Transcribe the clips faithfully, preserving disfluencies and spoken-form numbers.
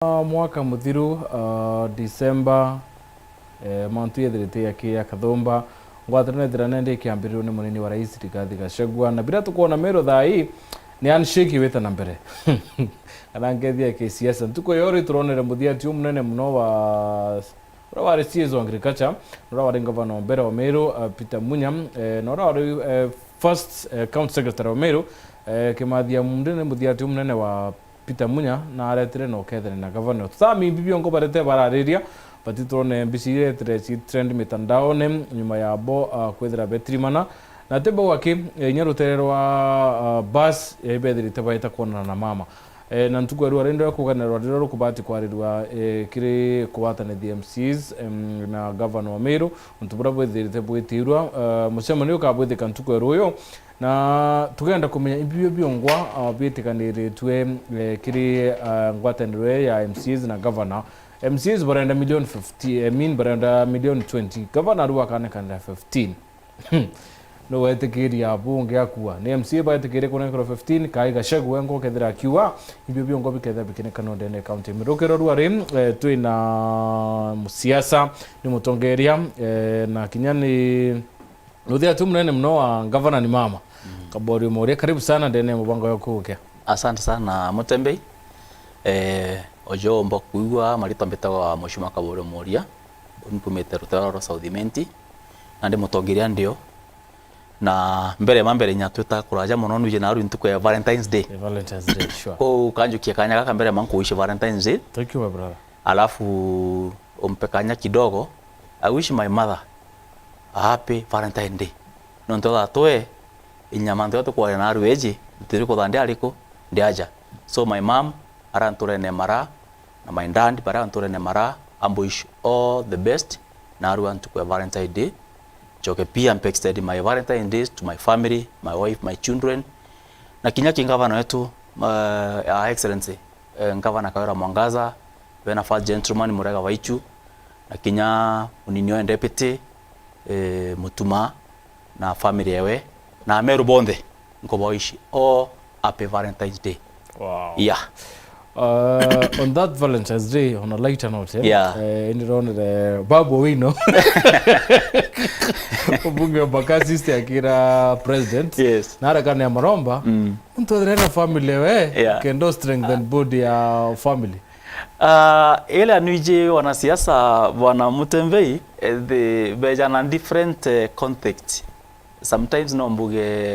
Mwaka muthiru, uh, December, eh, mantu yethirite yaki ya kathumba. Ngwataniro ethira nende ikiambirirwe ni munini wa rais Rigathi Gachagua. Na bira tukwona Meru thaa ii, ni handshake iwite na mbere. Kana ngethi ya kisiasa. Ntuku iyo ri turonere muthiati umunene muno wa uria wari C S wa agriculture, uria wari ngavana wa mbere wa Meru, uh, Peter Munya, eh, na uria wari, eh, first, eh, county secretary wa Meru, eh, Kimathi Amunde ni muthiati umunene wa Peter Munya na aretire na ukethania na gavana. Tutamimbi biongo barete barariria, bati turone mbica iretire ci trend mitandaone nyuma ya bo, ah, kwithira betirimana. Na ti bau aki, eh, inya rutere rwa, ah, bus, eh, bethirite baita kwonana na mama. Eh, na ntuku ya rua rindi rwa kuganirwa riria rukubati kwarirwa, eh, kiri kugwatanithia M Cs, em, na gavana wa Meru, untu buria bwithirite bwitirwa, eh, mucemanio ukabwithika ntuku ya ruyu. Na tugenda kumenya ibio biongwa, ah, bitikaniritue, eh, kiri, ah, ngwataniro ya M Cs na governor. M Cs barenda million fifty, I mean, barenda million twenty. Governor ariu akanekanira fifteen. No wetikiria bunge akua. Ni M C A baetikirie kunenkerwa fifteen, kai Gachagua engo kethira akiuga, ibio biongwa bikethira bikinekana ndene county. Mirukiro rua ri, eh, twina musiasa, ni mutongeria, eh, na kinya ni Muthiati munene muno wa ngavana ni mama. Mm. Kabori Moria, karibu sana ndene ya mubango ya kugukia. Asante sana, Mutembei. Eh, ojo omba kuigua marita mbitagwa Mheshimiwa Kabori Moria. Mpumite rutera rwa South Imenti. Na ndi mutongeria ndio. Na mbere ma mbere nya twita kuraja muno nuje na aru ntuku ya Valentine's Day. Eh, Valentine's Day, sure. Ko kanjukia kanya gaka mbere ma nkuwishi Valentine's Day. Thank you, my brother. Alafu umpe kanya kidogo, I wish my mother a happy Valentine Day. Nontu thaa twe, inya mantu ya tukwaria na aru eji, ntiri kutha ndi ariku, ndi aja. So my mom, aria nturene mara, na my dad, baria nturene mara, I wish all the best, na aru a ntuku ya Valentine Day. Njoke pia mpe extend my Valentine Day to my family, my wife, my children. Na kinya ki ngavana wetu, uh, Your Excellency, eh, Ngavana Kawira Mwangaza, bena first gentleman Murega Waichu, na kinya munini oe deputy, eh, Mutuma na family ewe, na Ameru bonthe, nkuba wish all happy Valentine's Day. Wow. Yeah. Uh, on that Valentine's Day, on a lighter note, eh? Yeah. Eh, ndironere Babu Owino, mbunge wa Embakasi East akira president, yes, na arekane ya maromba, mm, muntu athirena family we, yeah, kendo strengthen body ya family. Ah, ile anuiji wanasiasa, Bwana Mutembei, eh, they, beja na different, eh, context. Sometimes no mbuge,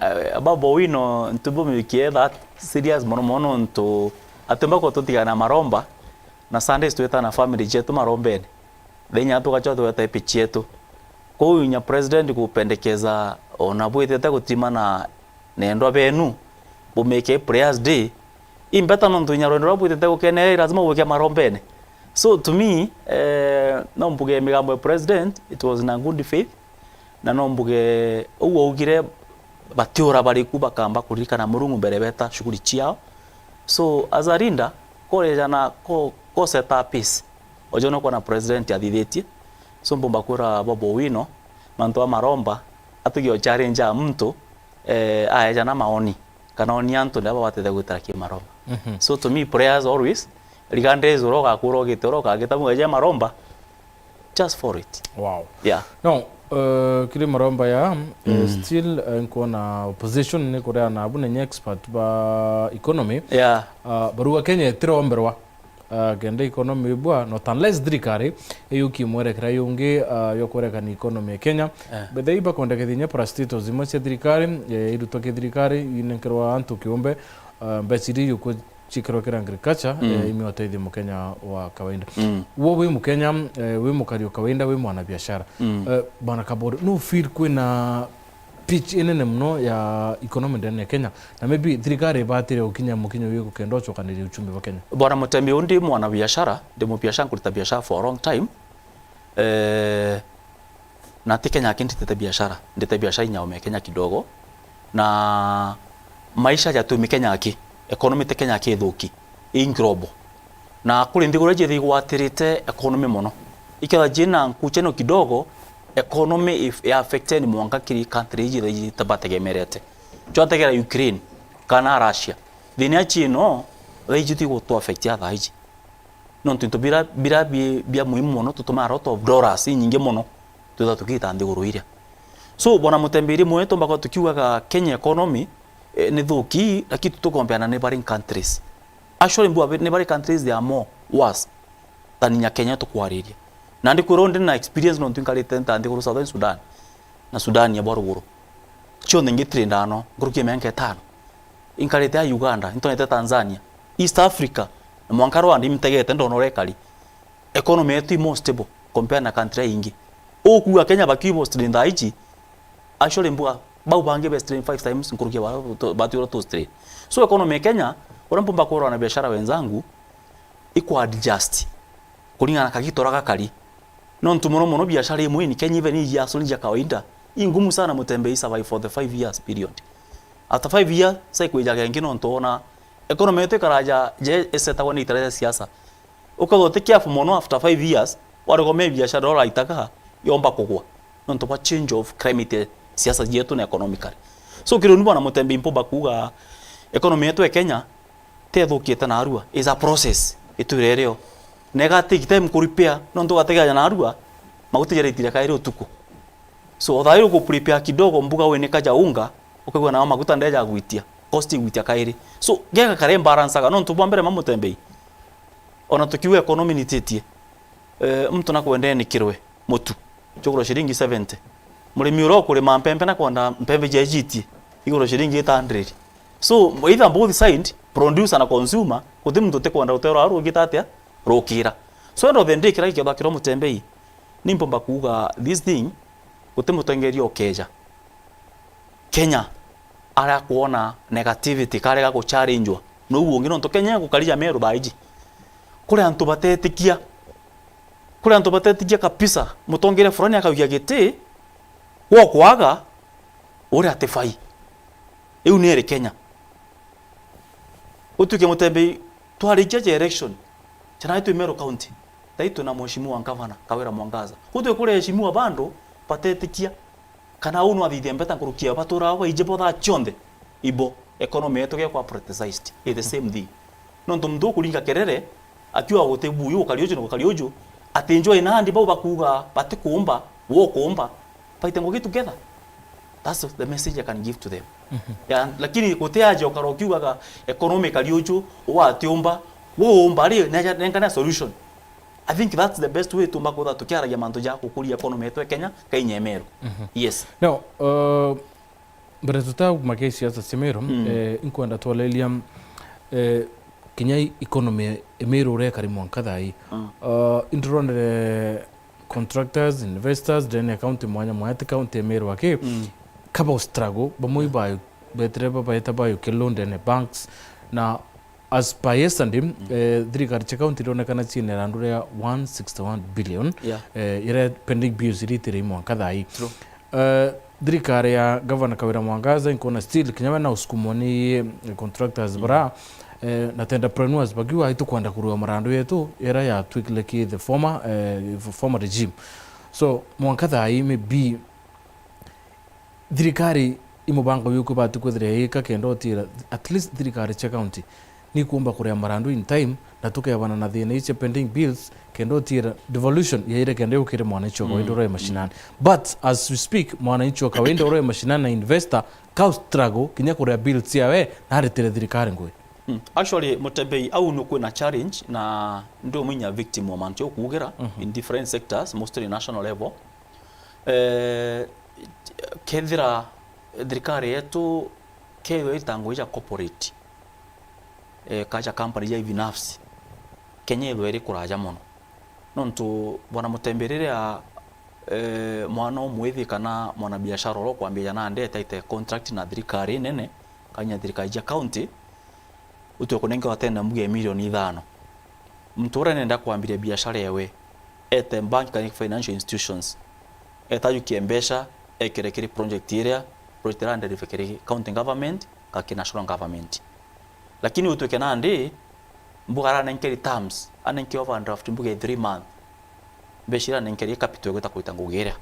eh, Babu Owino ntubumikie that serious mono mono ntu atumba kututigana maromba, na Sundays twita na family cietu marombene. Then nya tugachoka tweta ipi cietu. Kou inya president kupendekeza ona bwitite gutima na na endwa benu, bumike prayers day, i better nontu inya rwendo rwa bwitite gukenera, lazima bwike marombene. So to me, eh, no mbuge migambo ya president, it was in a good faith, na no mbuge uu augire batiura bariku bakamba kuririkana Murungu mbere beta shughuli ciao. So as a leader, kureja na ko, ko set up peace. Ojo no kwona president athithitie. So mbumba kwira Bob Owino, mantu a maromba, atuge o challenge a muntu, eh, aeja na maoni, kana oni antu ndia babatete gwitara ki maromba. Mhm. So to me, prayers always, regardless uria ugakwira ugite, uria ukagita, mueje maromba, just for it. Wow. Yeah. No, uh, kiri maromba ya, uh, mm, still, uh, nkuona opposition ni kuria na abu nenye expert ba economy. Yeah. Uh, baruga Kenya itiromberwa. Uh, kenda economy ibua, not unless thirikari iyukie mwerekera yungi, uh, yokwerekana economy ya Kenya. Eh. But they bakwendekethia inya parastatals imwe cia thirikari, eh, irutwa ki thirikari, inenkerwa antu kiumbe, uh, mbeca iria igukwa ciikirwa kiri agriculture, mm, eh, imioteithie mukenya wa kawaida. Mm. Wo wi mukenya, eh, wi mukari o kawaida, wi mwanabiashara. Mm. Eh, Bwana Kabori, no feel kwina pitch inene muno ya economy ndene ya Kenya, na maybe thirikari ibatire gukinya mukinya uyu gukenda ucokaniria uchumi bwa Kenya? Bwana Mutemi, undi mwanabiashara, ndi mubiashara, nkurita biashara for a long time. Eh, na ti Kenya aki nditite biashara, ndite biashara inya ome Kenya kidogo. Na maisha jatumi Kenya aki, economy ti Kenya aki ithuki, i global. Na kuri nthiguru iria cithi igwatirite economy mono, ikethira ciina nkucheno kidogo, economy if, ya affected mwanka kiri country iji itabategemerete. Twategera Ukraine kana Russia. Thina ya China, thaa iji ti gutu affect ya thaa iji. Nontu into bira, bira bi, bia muhimu mono tutumaa a lot of dollars inyingi mono twitha tukita nthiguru iria. So, bwana Mutembei, rimwe tumbaga tukiugaga Kenya economy, eh, ni thuki, lakini tutukombeana neighboring countries. Actually, mbua neighboring countries they are more worse than inya Kenya tukwariria. Na ndikwira undi na experience nontu inkarite nta nthiguru Southern Sudan na Sudan ya bwa ruguru. Cionthe ngitire ndano, nkuruki ya mianka itano. Inkarite a Uganda, intonete Tanzania, East Africa, na mwanka Rwanda imtegete ndona uria ikari. Economy yetu i more stable compare na country ingi. Ukuuga Kenya bakiu i more stable thaa iji, actually mbua bau bangi be stable five times nkuruki ya ba-, tu-, batu uria tu stable. So economy ya Kenya, uria mpumba kurwa na biashara wenzangu, iku adjust kuringana na kagitora gakari. Nontu mono mono biashara imwe in Kenya, even iji hustle ja kawaida, i ngumu sana Mutembei survive for the five years period. After five years, cycle ijaga ingi nontu ona economy yetu ikaraja je isetagwa ni itara cia siasa. Ukethwa uti careful mono, after five years, warigomea biashara uraitaga yomba kugwa nontu bwa change of climate, siasa cietu na economically. So kiruni bwana Mutembei mpumba kuuga economy yetu ya Kenya tethukite narua, is a process, itwire irio. Na iga take time ku repair, nontu ugategeaja narua, maguta jaritire kairi utuku. So, o thairi uku prepare kidogo mbuga wini kaja unga, ukaigua nao maguta ndeja gwitia, cost igwitia kairi. So, geka kare balancaga, nontu bwa mbere ma Mutembei, ona tukiuga economy nititie, eh, muntu nakwendee nikirwe mutu, jugurwa ciringi seventy. Murimi uria ukurima mpembe na kwenda mpembe jejitie, igurwa ciringi eight hundred. So, either both side, producer na consumer, guti muntu utikwenda rutere rwao rugita atia, rukira. So, end of the day, kiria gikethwa kirwa Mutembei, ni mpumba kuuga this thing, guti mutongeria ukeja Kenya aria kwona negativity, karega guchallengewa. Nuu ungi nontu Kenya gukarija Meru thaa iji. Kuri antu batetikia. Kuri antu batetikia kabisa. Mutongeria fulani akaugia giti, gwa kwaga, uria atifai. Iu niri Kenya. Utuike Mutembei, twarikia ja election, ja naitwi Meru County, taitu na Mheshimiwa Ngavana Kawira Mwangaza. Utuike kuri aheshimiwa bando batetikia. Kana uu no athithia mbeta nkuruki ya batura abo baiji bo thaa cionthe, ibo economy yetu gekwa politicized, i the same thing. Nontu muntu ukuringa kerere, akiuga guti buyu, gukari uju na gukari uju, ati njwa inandi bau bakuuga batikuumba, we ukuumba, baite ngugi together. That's the message I can give to them. Mhm. Ya, lakini guti aja ukara ukiugaga economy kari uju, we atiumba, we uumba ri, neja, nengane solution. I think that's the best way tumba kwitha tukiaragia mantu ja gukuria economy yetu ya Kenya, kainya Meru. Mhm. Yes. Now, uh, mbere tutauma ki siasa cia Meru, mm, eh, inkwenda twaleria, eh, kinya i-, economy ya Meru uria ikari mwanka thaa ii. Mm. Uh, inturonere contractors, investors, ndene ya county mwanya mwanya, ti county ya Meru aki, mm, kaba struggle, bamwe, yeah, bayo, betire babaeta bayo ki loan ndene banks, na as per yesterday, mm, eh, thirikari cia county ironekana ciina irandu ria one sixty-one billion, yeah, eh, iria pending bills iria itire i mwanka thaa ii. True. Eh, thirikari ya Governor Kawira Mwangaza, inkwona still kinya we na usukumwa ni, eh, contractors, mm, bara, eh, na tenderpreneurs bakiuga, "Itukwenda kurua marandu yetu iria yatwikire ki the former, eh, former regime." So, mwanka thaa ii maybe thirikari i mubango juriku ibati kwithira iika kenda utiira at least thirikari cia county ni kuumba kuria marandu in time, na tukebana na thina ii cia pending bills, kenda utiira devolution yaire kenda yukire mwananchi wa kawaida, mm, uria wi mashinani. But as we speak, mwananchi wa kawaida uria wi mashinani na investor ka struggle kinya kuria bills ciawe na aritire thirikari ngugi. Mm. Actually, Mutembei, au ni kwina challenge, na ndi umwe inya victim wa mantu jau kuugira, mhm, in different sectors, mostly national level. Eh, kethira thirikari yetu kethirwa ita ngugi ja corporate, eh, kaja company ja ibinafsi, Kenya ithwe iri kuraja mono. Nontu bwana Mutembei riria, eh, mwana umwithi kana mwanabiashara uria ukwambia nandi etaite contract na thirikari nene, kanya thirikari ja county, utwe kunengerwa tene mbuge milioni ithano. Muntu uria nenda kwambiria biashara ewe, ete bank kana financial institutions, etajukie mbeca, ekire kiri project iria, project iria deliver kiri county government, ka ki national government. Lakini utwike nandi, mbuga aranenkeri terms, anenke overdraft mbuge three month. Mbeca iria anenkerie capital igwita kuruta ngugi iria.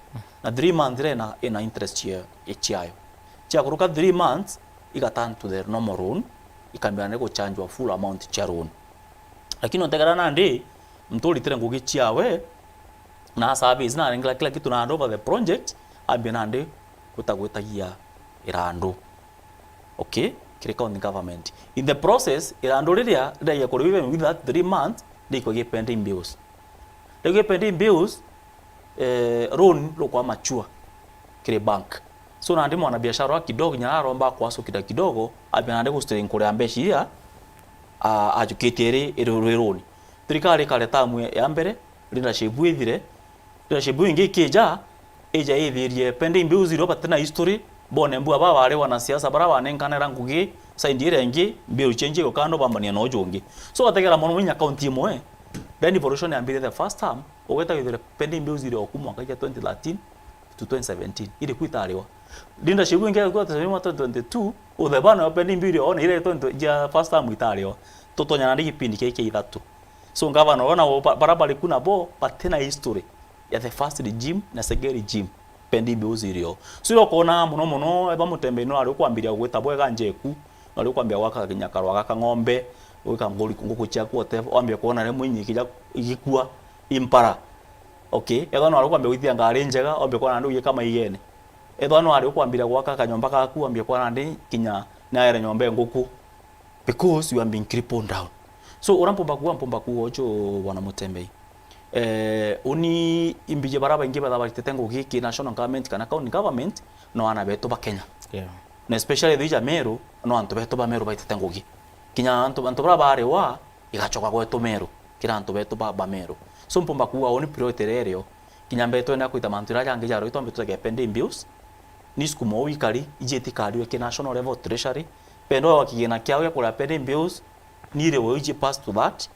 Na three months iria ina, ina interest cia, ciayo. Cia kuruka three months, iga turn to the normal loan, ikambia nandi guchanjwa full amount cia loan. Lakini ontegera nandi, muntu uritire ngugi ciawe, na service, na arengera kila kitu na hand over the project, ambia nandi guta gwitagia irandu. Okay? Kiri county government. In the process, irandu riria riragia kuri even with that three months, rikwagia pending bills. Rikwagia pending bills, eh, loan rukwa mature kiri bank. So nandi mwana biashara wa kidogo kinya aromba kwasukira kidogo, ambia nandi gustring kuria mbeca iria, a-, ajukitie iri, iri rwi loan. Thirikari ikare tamu ya mbere, leadership ithire, leadership ingi ikija, ija ithirie pending bills irio batina history, bone mbu aba bari wanasiasa bara banenkanira ngugi, side iria ingi, bill change igukando bambania na uju ungi. So bategera mono inya county imwe, then devolution yambire the first term, ugeta withire pending bills irio ku mwaka ja twenty thirteen to twenty seventeen, iri ku itariwa. Leadership ingi ya twenty twenty-two, utheba nayo pending bill irio ona ire twenty ja first term itariwa. Tutonya nandi gipindi kia kia ithatu. So, ngavana urona bo ba-, bara bari ku nabo, batina history ya the first regime na second regime, pending bills irio. So, iro kona mono mono, eba Mutembei no ari kwambiria gwita bwega njeku, no ari kwambia gwaka kinya karwa gaka ng'ombe, gwika nguri, nguku ciaku, whatever, wambia kwona rimwe inya ikija igikua impara. Okay, ethwa no ari kwambia gwithia ngari njega, wambia kwona nandi ugika maigene. Ethwa no ari kwambiria gwaka kanyomba gaku, wambia kwona nandi kinya naere nyomba nguku. Because you are being crippled down. So, ura mpumba kuuga, mpumba kuuga uju, bwana Mutembei. Eh, uni imbiji bara baingi betha baritite ngugi ki national government kana county government, no ana betu ba Kenya. Yeah. Na especially thija Meru, no antu betu ba Meru baitite ngugi. Kinya antu, antu bara bariwa, igachoka gwetu Meru, kira antu betu ba, ba Meru. So, mpumba kuuga uni priority iria irio, kinya mbere twenda kwita mantu jaria jangi ja roi twambe tutege pending bills, ni sukuma uu ikari, iji itikariwe ki national level treasury, pendo wa kigina kiao gia kuria pending bills, ni iriwe iji pass to that,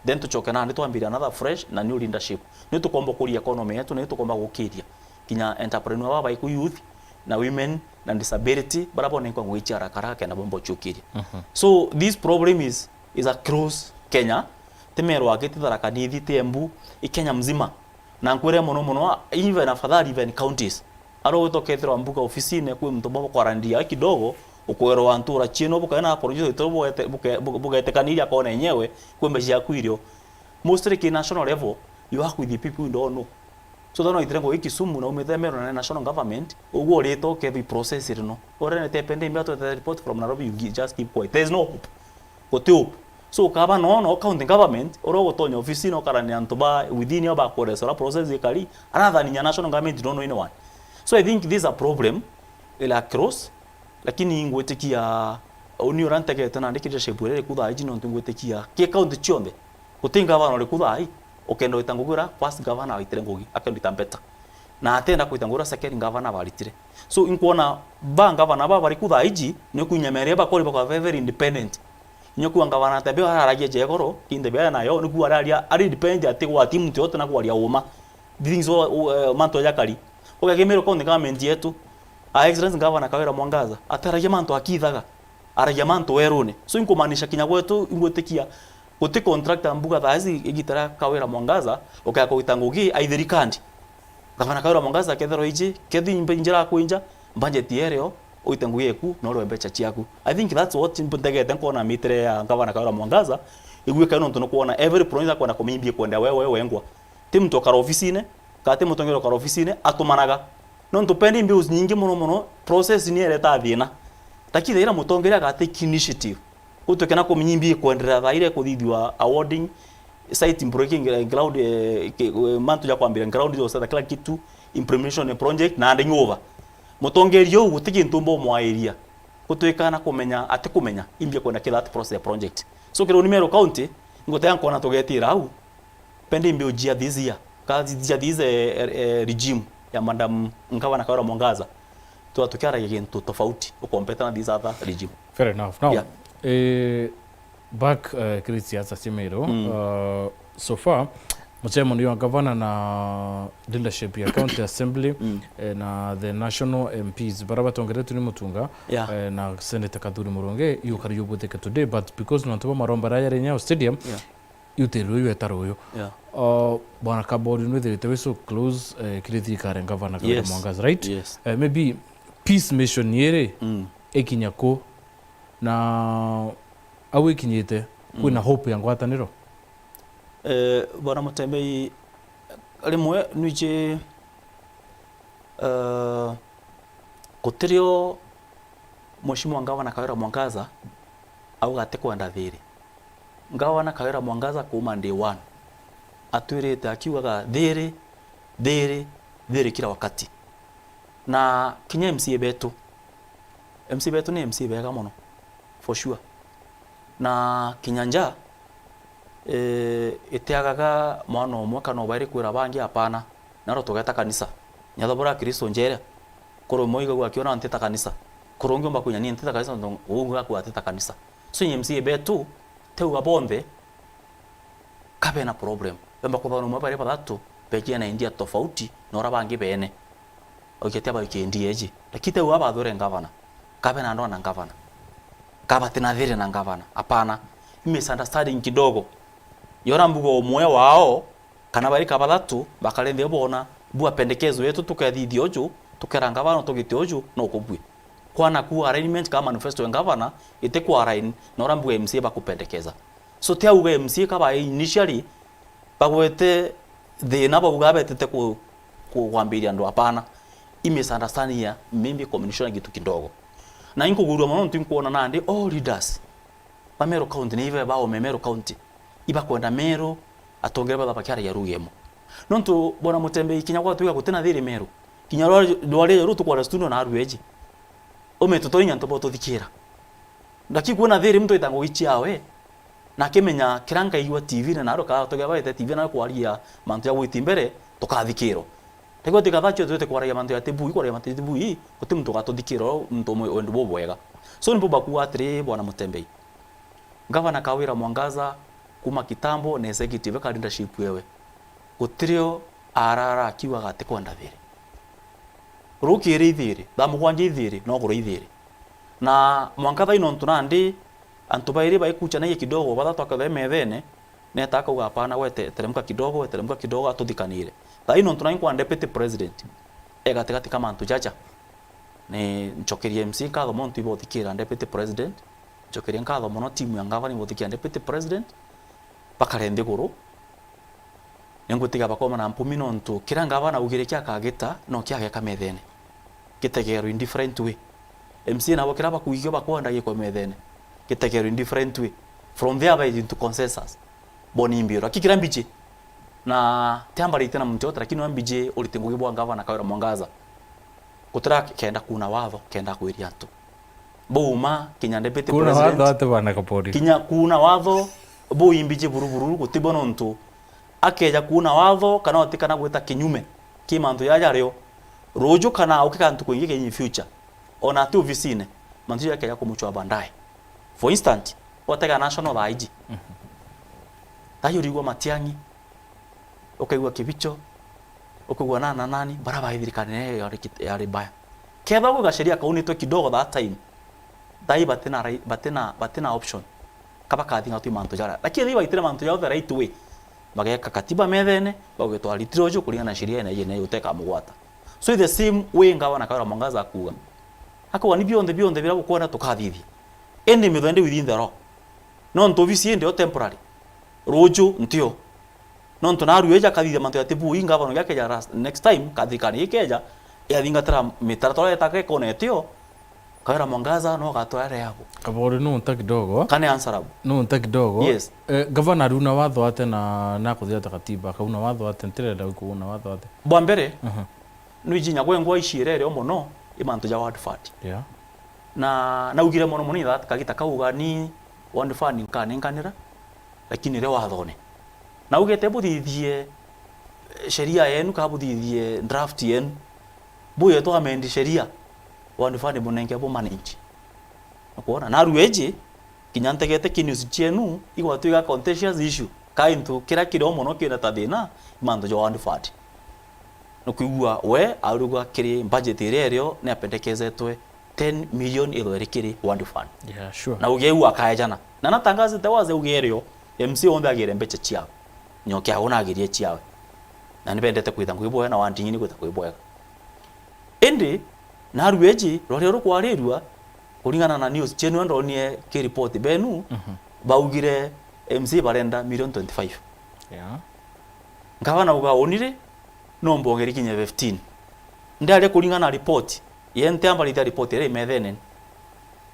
then tuchoke nandi twambire another fresh na new leadership. Ni tukomba kuria economy yetu, ni tukomba gukiria kinya entrepreneur baba baiku youth na women na disability, bara bonenkwa ngugi cia haraka haraka kenda bomba uchukiria. Mhm. So this problem is, is across Kenya, ti Meru aki, ti Tharaka Nithi, ti Embu, i Kenya mzima. Na nkwire mono mono, even afadhali even counties. Aro gwita ukethirwa mbuga ofisine kwi muntu bwa kwarandia kidogo, ukwerwa antu ura chieno bukae na apologize itu bugete-, buke-, bu-, bugetekaniria kona enyewe, kwi mbeca ciaku irio. Mostly ki national level, you work with the people you don't know. So thano itire ngugi Kisumu na umite Meru na national government, uguo urite ukethi process rino. Urenete pending, mbia twete report from Nairobi, you gi-, just keep quiet. There is no hope. Guti hope. So, ukaba no, no county government, uria ugutonya ofisine ukarania antu ba within ao bakuresora process ikari, arathani nya national government no no ine one. So, I think this is a problem ila across, lakini ingwitikia, uni uria ntegete nandi ki leadership iria iriku thaa iji, nontu ingwitikia ki county cionthe, guti governor uriku thaa ii ukenda gwita ngugi uria first governor waitire ngugi, akenda gwita better. Na atenda kwita ngugi uria second governor baritire. So, inkwona ba governor ba bariku thaa iji, ni kunyemeria bakori bakwa very, very independent. Inya kuuga ngavana Tebeo araragia ja igoro, ki Tebeo nayo, ni kuuga araria ari independent, ati gwati muntu yote na kwaria uma. These things all, uh, mantu ajakari. Ugakimirwa county government yetu, Her Excellency Governor Kawira Mwangaza, ataragia mantu akithaga, aragia mantu werune. So, inkumaanisha kinya gwetu, ingwitikia, guti contractor mbuga thaa ici igitara Kawira Mwangaza, ukaya kugita ngugi aithiri kandi. Gavana Kawira Mwangaza akethirwa iji, kethi imbe njira akwinja, budget yerio, uite ngugi eku, na urwe mbecha ciaku. I think that's what ntegete nkona mitire ya Gavana Kawira Mwangaza, igwika nontu nukwona every province akwenda kumimbia kwenda we, we, wengwa. Ti muntu ukara ofisine, kana ti mutongeria ukara ofisine, atumanaga. Nontu pending bills nyingi mono mono, process ni ereta thina. Lakini ira mutongeria aga take initiative. Gutuike na kuminyimbi kwenderea thaire kuthithua awarding, site breaking, eh, ground, eh, ki-, eh, mantu ja kwambira ground, jo setha kila kitu, implementation ya project na handing over. Mutongeria uu guti kintu mbo mwairia. Gutuika na kumenya, ati kumenya, imbia kwenda kila that process ya project. So, kiri uni Meru County, ngutega nkona tugetira au, pending bill jia this year, ka jia this, eh, eh, eh, regime ya Madam Gavana Kawira Mwangaza, tuba tukiaragia gintu tofauti ukompeta na this other regime. Fair enough. Now, yeah, eh, back, eh, kiri siasa cia Meru, mm, uh, so far, mucemanio wa gavana na leadership ya county assembly, mm, eh, na the national M Ps, bara batongeretwe ni Mutunga, yeah, eh, na Senator Kathuri Murungi, you can you today, but because nontu ba maromba raya Nyayo Stadium, yeah, yutirwe uyu etaro uyu. Yeah. Uh, Bwana Kabori, nwithirite wi so close, eh, kiri thirikari ya Gavana Kawira, yes, Mwangaza, right? Yes. Eh, maybe peace mission yiri, mm, ikinya ku, na au ikinyite, kwina hope ya ngwataniro? Eh, Bwana Mutembei, rimwe nwiji, eh, gutirio Mheshimiwa Ngavana Kawira Mwangaza auga atikwenda thiri. Ngavana Kawira Mwangaza kuuma day one atwirite akiugaga thiri, thiri, thiri kila wakati. Na kinya M C A betu, M C A betu ni M C A bega mono, for sure. Na kinya nja, eh, itiagaga mwana umwe kana ubairi kwira bangi, apana. Naro tugeta kanisa. Nyatho bura Kristo njere, kuru umwe igagua akiona ntita kanisa. Kuru ungi umba kunya ni ntita kanisa, tontu ungi akua atita kanisa. So, M C A betu, teuga bonthe, kabe na problem. Bemba kuthona umwe bari bathatu, bekie na idea tofauti, na ura bangi bene. Oikia tia baikie idea iji. Lakini teuga bathure ngavana. Kabe na ndwa na ngavana. Kabati na thiri na ngavana. Apana. I misunderstanding kidogo. Yora mbuga umwe wao, kana bari ka bathatu, bakare nthi bona, bua pendekezo yetu tukethithia uju, tukera ngavana tugite uju, no kubui. Kwana ku alignment ka manifesto ya ngavana, iti ku align, na ura mbuga M C A bakupendekeza. So, ti auga M C A kaba initially, bagwete thina bauga betete ku, ku, kwambiria andu, apana. I misunderstanding ya maybe communication ya kitu kidogo. Na inkugurua mono ntu inkuona nandi all leaders ba Meru County, ni ibe baome Meru County, ibakwenda Meru atongere batha bakiaragia lugha imwe. Nontu, Bwana Mutembei, kinya gwatuika gutina thiri Meru, kinya rwari, rwari ru tukwara studio na arueji. Ume tutoinya antu botuthikira. Ndaki kuona thiri muntu ita ngugi ciawe, na akimenya kira nkaigua T V na naro ka tugia baite T V na kwaria mantu ja gwiti mbere, tukathikirwa. Ndaki gutiga thacio twite kwaragia mantu ya tibui, kwaragia mantu ya tibui, guti muntu ugatuthikira muntu umwe wendu bubwega. So, nimbo bakuga atiri, Bwana Mutembei. Ngavana Kawira Mwangaza kuma kitambo na executive ka leadership yewe, gutirio arara akiugaga atikwenda thiri. Rukiri ithiri, thaa mugwanja ithiri, no kuru ithiri. Na mwanka thaa ino ntu nandi, antu bairi baikuchanagia kidogo, bathatu akethira methene, neta akauga, "Hapana, we te-, teremka kidogo, we teremka kidogo," atuthikanire. Thaa ino ntu nandi nkwa deputy president, e gatigati ka mantu jaja. Ni ncokerie M C nkatho mono ntu ibothikira deputy president, ncokerie nkatho mono timu ya ngavana ibothikira deputy president, bakare nthiguru. Ningwitiga bakoma na mpumi nontu kira ngavana augire kia akagita, no kia ageka methene. Gitegero in different way. M C A nabo kira bakuigio bakwenda gikwe methene. Gitegero in different way. From there by into consensus. Boni mbiro. Aki kira mbiji. Na tiambarite na muntu yote, lakini wa mbiji urite ngugi bwa ngavana Kawira Mwangaza. Gutira kenda kuna watho, kenda kwiria antu. Buma, kinya deputy Kuna president. Watho ati bana Kapori. Kinya kuna watho, bu imbiji buruburu, gutibo nontu. Akeja kuna watho, kana otikana gwita kinyume ki mantu jaja rio. Ruju kana ukika ntuku ingi in future. Ona ati ofisine, mantu jakeja kumuchwa baadaye. For instance, otega national thaa iji. Mhm. Thaa iji urigwa Matiang'i, ukaigua Kibicho, ukaigua na, na nani, bara bai thirikari nene yari kit-, yari mbaya. Kethira gwi gaceria kaunitwe kidogo that time, thai batina rai-, batina, batina option. Kaba kathingatwi mantu jaria. Lakini thai baitire mantu jao the right way. Bageka katiba methene, bagwitwa ritiro uju kuringana na sheria ene yene utekamugwata. So the same way ngavana Kawira Mwangaza akuga. Akuga ni bionthe, bionthe biria bukwenda tukathithia. Indi mithende within the law. Nontu obisi indi o temporary. Ruju ntio. Nontu naru eja akathithia mantu ya tibui, ngavana uria akeja ras-, next time, kathirikari ikeja, yathingatira mitaratara yetaka ikona itio, Kawira Mwangaza no gatware yabo. Kabori no nta kidogo. Kane answerable. No nta kidogo. Yes. Eh, gavana aruna watho ate na, na kuthia ta katiba, akauna watho ate, ntirenda kuuna watho ate. Bwa mbere, Aha. Nwiji inya gwengwa iciire irio mono, i mantu ja ward fund. Yeah. Na naugire mono mono itha kagita kauga ni ward fund nkanenkanira, lakini ri wathone. Naugite buthithie, eh, sheria yenu, ka buthithie draft yenu. Buye tu amend sheria, ward fund bunenge bu manage. Nukwona? Naru eji, kinya ntegete ki news cienu, igwatuika contentious issue. Ka into kiria kirio mono kina ta thina, i mantu ja ward fund. Nukwigua we, aurigwa kiri budget iria irio, ni apendekezetwe ten million ithwe iri kiri ward fund. Yeah, sure. Na ugie u akaejana. Na natangazite waze ugie irio, M C A onthe agire mbecha ciawe. Nyoke ago nagirie ciawe. Na nibendete kwitha ngugi bwega na wandingi ni kwitha kwi bwega. Indi, naru eji, rwaria rukwarirua, Kuringana na news cienu ndonire ki report benu, Mhm. baugire M C A barenda million twenty-five. Yeah. Ngavana uga, "Unire, no mbongere kinya fifteen." Ndaria kuringana na report, ye ntiambarithia report iria imethene.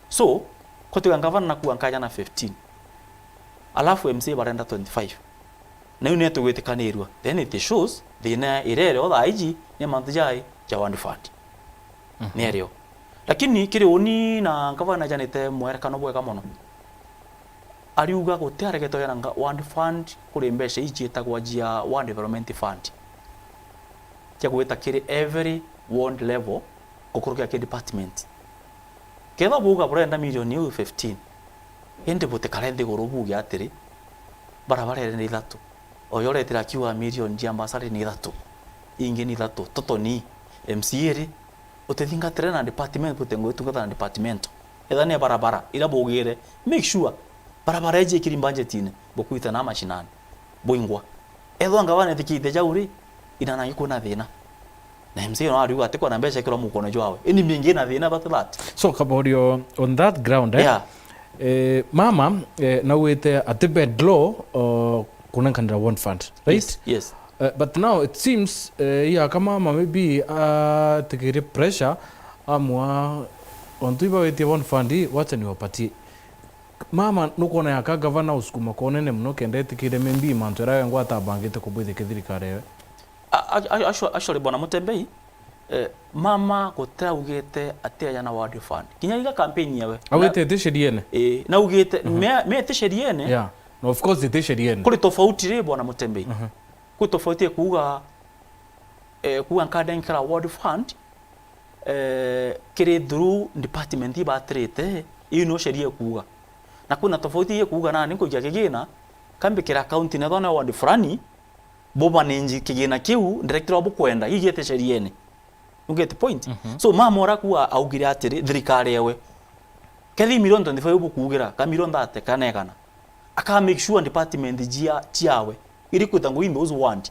So, kotiga ngavana nakua nkaja na fifteen. Alafu M C A barenda twenty-five. Na iu niyo tugwitikanirua. Then it shows thina irere o thaa iji ni mantu jai ja Ward Fund. Mhm. Ni erio. Lakini kiri uni na ngavana janite mwerekano bwega mono. Ariuga gutiaregetwe na nga-, Ward Fund kuri mbeca iji ciitagwa cia Ward Development Fund. Cia gwita kiri every ward level, gukurukia ki department. Kethira buuga burenda milioni iu fifteen, indi butikare nthiguru buuge atiri, barabara iri ni ithatu. Uyu uretire akiuga milioni cia mbasari ni ithatu, ingi ni ithatu. Totoni, M C A ri, utithingatire na department, bute ngugi tungata na department. Ethira ni barabara, ira buugire, make sure barabara iji ikiri budgetine, bukwita na mashinani, buingwa. Ethwa ngavana itikiite jau ri, inanangi kwina thina. Na M C A no ariuga ati kwona mbeca ikirwa mukono jwawe. Ini mingi na thina but that. So, Kaborio, on that ground, eh, Yeah. eh, mama, eh, naugite ati bed law, uh, kunenkanira Ward Fund, right? Yes, yes. Eh, but now it seems, eh, ya ka mama maybe atikire pressure, amwa ontu ibawitie Ward Fund, wacha niwapatie. Mama, nukwona ya ka gavana usukuma kwa unene muno kenda etikire maybe mantu jaria wengwa atabangite kubwithia kithirikari ewe? A-, a-, a-, actu-, actually, Bwana Mutembei, eh, mama gutiraugite ati aja na Ward Fund. Kinya iga campaign yawe. Augite Na iti sheriene? Eh, naugite, Mhm. me, me iti sheriene. Yeah. No, of course, iti sheriene. Kuri tofauti ri, Bwana Mutembei. Mhm. Kuri tofauti ya kuuga, eh, kuuga nkadenkera Ward Fund, eh, kiri through department ibatirite, iu no sheria ikuuga. Na kwina tofauti ya kuuga nani nkuikia kigina, kambikira account na thona ward fulani, bumanage kigina kiu, director wa bukwenda, igiete sheriene. You get the point? Mhm. So, mama ura kuuga augire atiri, thirikari ewe, kethi milioni twenty-five bukuugira, ka milioni thirty, kana igana, aka make sure department jia, ciawe, iri kwita ngugi in those ward,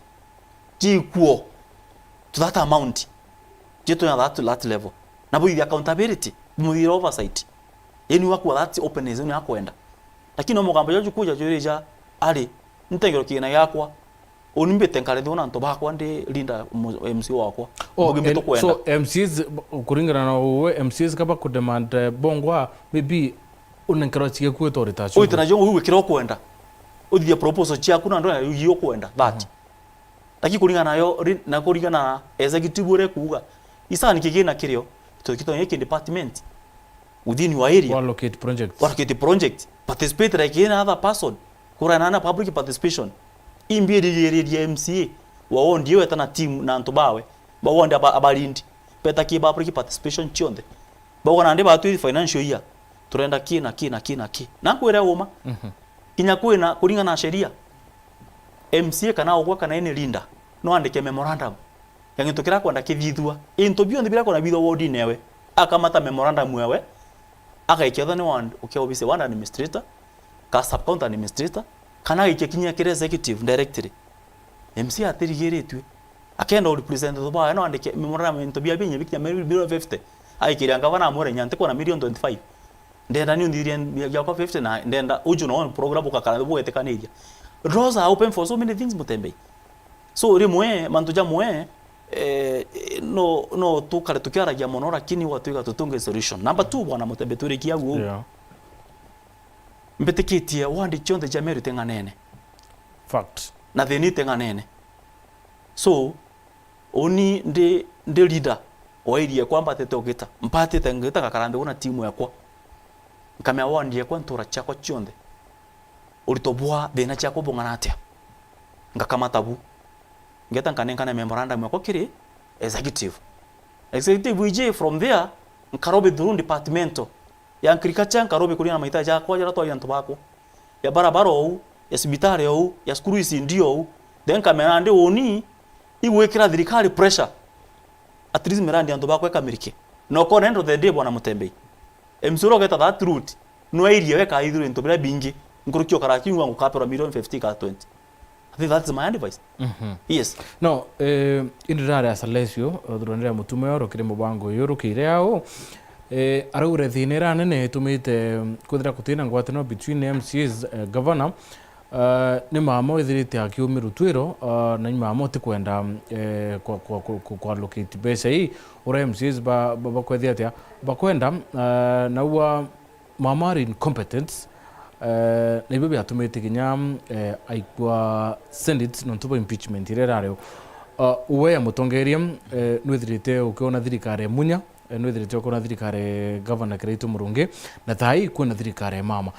ciikuo to that amount, jitwe na that, that level. Na buithia accountability, bumuthire oversight. Yani wakua that openness ni akwenda. Lakini no mugambo jwa jukuja jurija, ari, ntengero kigina giakwa, uni mbite nkarithwa na antu bakwa ndi leader mu-, M C A wakwa. Oh, Mbuge mbite M-, kwenda. So M C As, b-, kuringana na uwe, M C As kaba ku demand, eh, bongwa, maybe unenkerwa chige kuwe to rita Uite na jongo gwikira ukwenda. Uthithia proposal ciaku na ndona yu ukwenda, that. Mhm. Lakini kuringana nayo, ri-, na kuringana na executive uria kuuga, isani kigina kirio, to kito nyeki department within your area. Allocate project. Allocate project. Participate like any other person. Kura na, na public participation. Imbi irigiriria M C A wa ward iyo eta na team na antu bawe. Ba ward aba, abalindi. Beta ki public participation cionthe. Bauga nandi batwi financial year, turenda ki na ki na ki na ki. Na nkwire uma. Mhm. Kinya kwina, kuringana na sheria, M C A kana ugwe kana any leader, no andike memorandum ya gintu kiria akwenda kithithua. Into bionthe biria akwenda bithwa wardine ewe, akamata memorandum ewe, agaikia thani ward, ukia obisi ward administrator, ka sub county administrator, kana agaikia kinya kiri executive directly. M C A atirigiritue. Akenda u represent the bar, no andike memorandum into bia binya bikinya milioni fifty. Aikiria ngavana amwire, "Nya ntikwona milioni twenty-five. Ndenda ni unthithie bia biakwa fifty na ndenda uju no program bukakara bugwetikaniria." Laws are open for so many things, Mutembei. So, rimwe, mantu jamwe, eh, no, no tukare tukiaragia mono, lakini gwatuika tutunge solution. Number two, Bwana Mutembei, turikia au. Yeah. Mbitikitie ward cionthe cia Meru iteng'anene. Fact. Na thina iteng'anene. So, uni ndi, ndi leader wa area ekwa mbatite ugita. Mbatite ngita ngakara nthi na timu ekwa. Nkamea ward ekwa ntura ciakwa cionthe. Urito bwa thina ciakwa bung'ana atia? Ngakamata bu. Ngeta nkanenkana memorandum ekwa kiri executive. Executive iji from there, nkarobi through departmental. Ya agriculture nkarobi kuria na mahitaji jakwa jaria twaria antu bakwa. Ya barabara ou, ya cibitari ou, ya cukuru ici ndi ou. Then nkamena ndi uni, igwikira thirikari pressure. At least mirandi antu bakwa ikamirike. Na ukona end of the day, Bwana Mutembei, M C A uria ugeta that route, no area we kaithirwe into biria bingi. Nkuruki ukara kinyua ngukaperwa million fifty ka twenty. I think that's my advice. Mhm. Yes. No, eh, indi ndari ya Salesio, eh, thuranira mutume oro kiri mubango uyu rukire au. Eh, araugire thina iria nene itumite kwithira kutina ngwataniro between M C As, eh, governor, eh, ni mama withirite akiumirwa twiro, eh, na ni mama utikwenda, eh, kwa, kwa, kwa, kwa, kwa allocate mbeca ii, uria M C As ba, ba, bakwethia atia, bakwenda, eh, na ua mama ari incompetent, eh, na ibio biatumite kinya, eh, aikua Senate nontu bwa impeachment iria irari o. Eh, we ya mutongeria, eh, nwithirite ukiona thirikari ya Munya, eh, nwithirite ukiona thirikari ya Governor Kiraitu Murungi, na thaa ii kwina thirikari ya mama.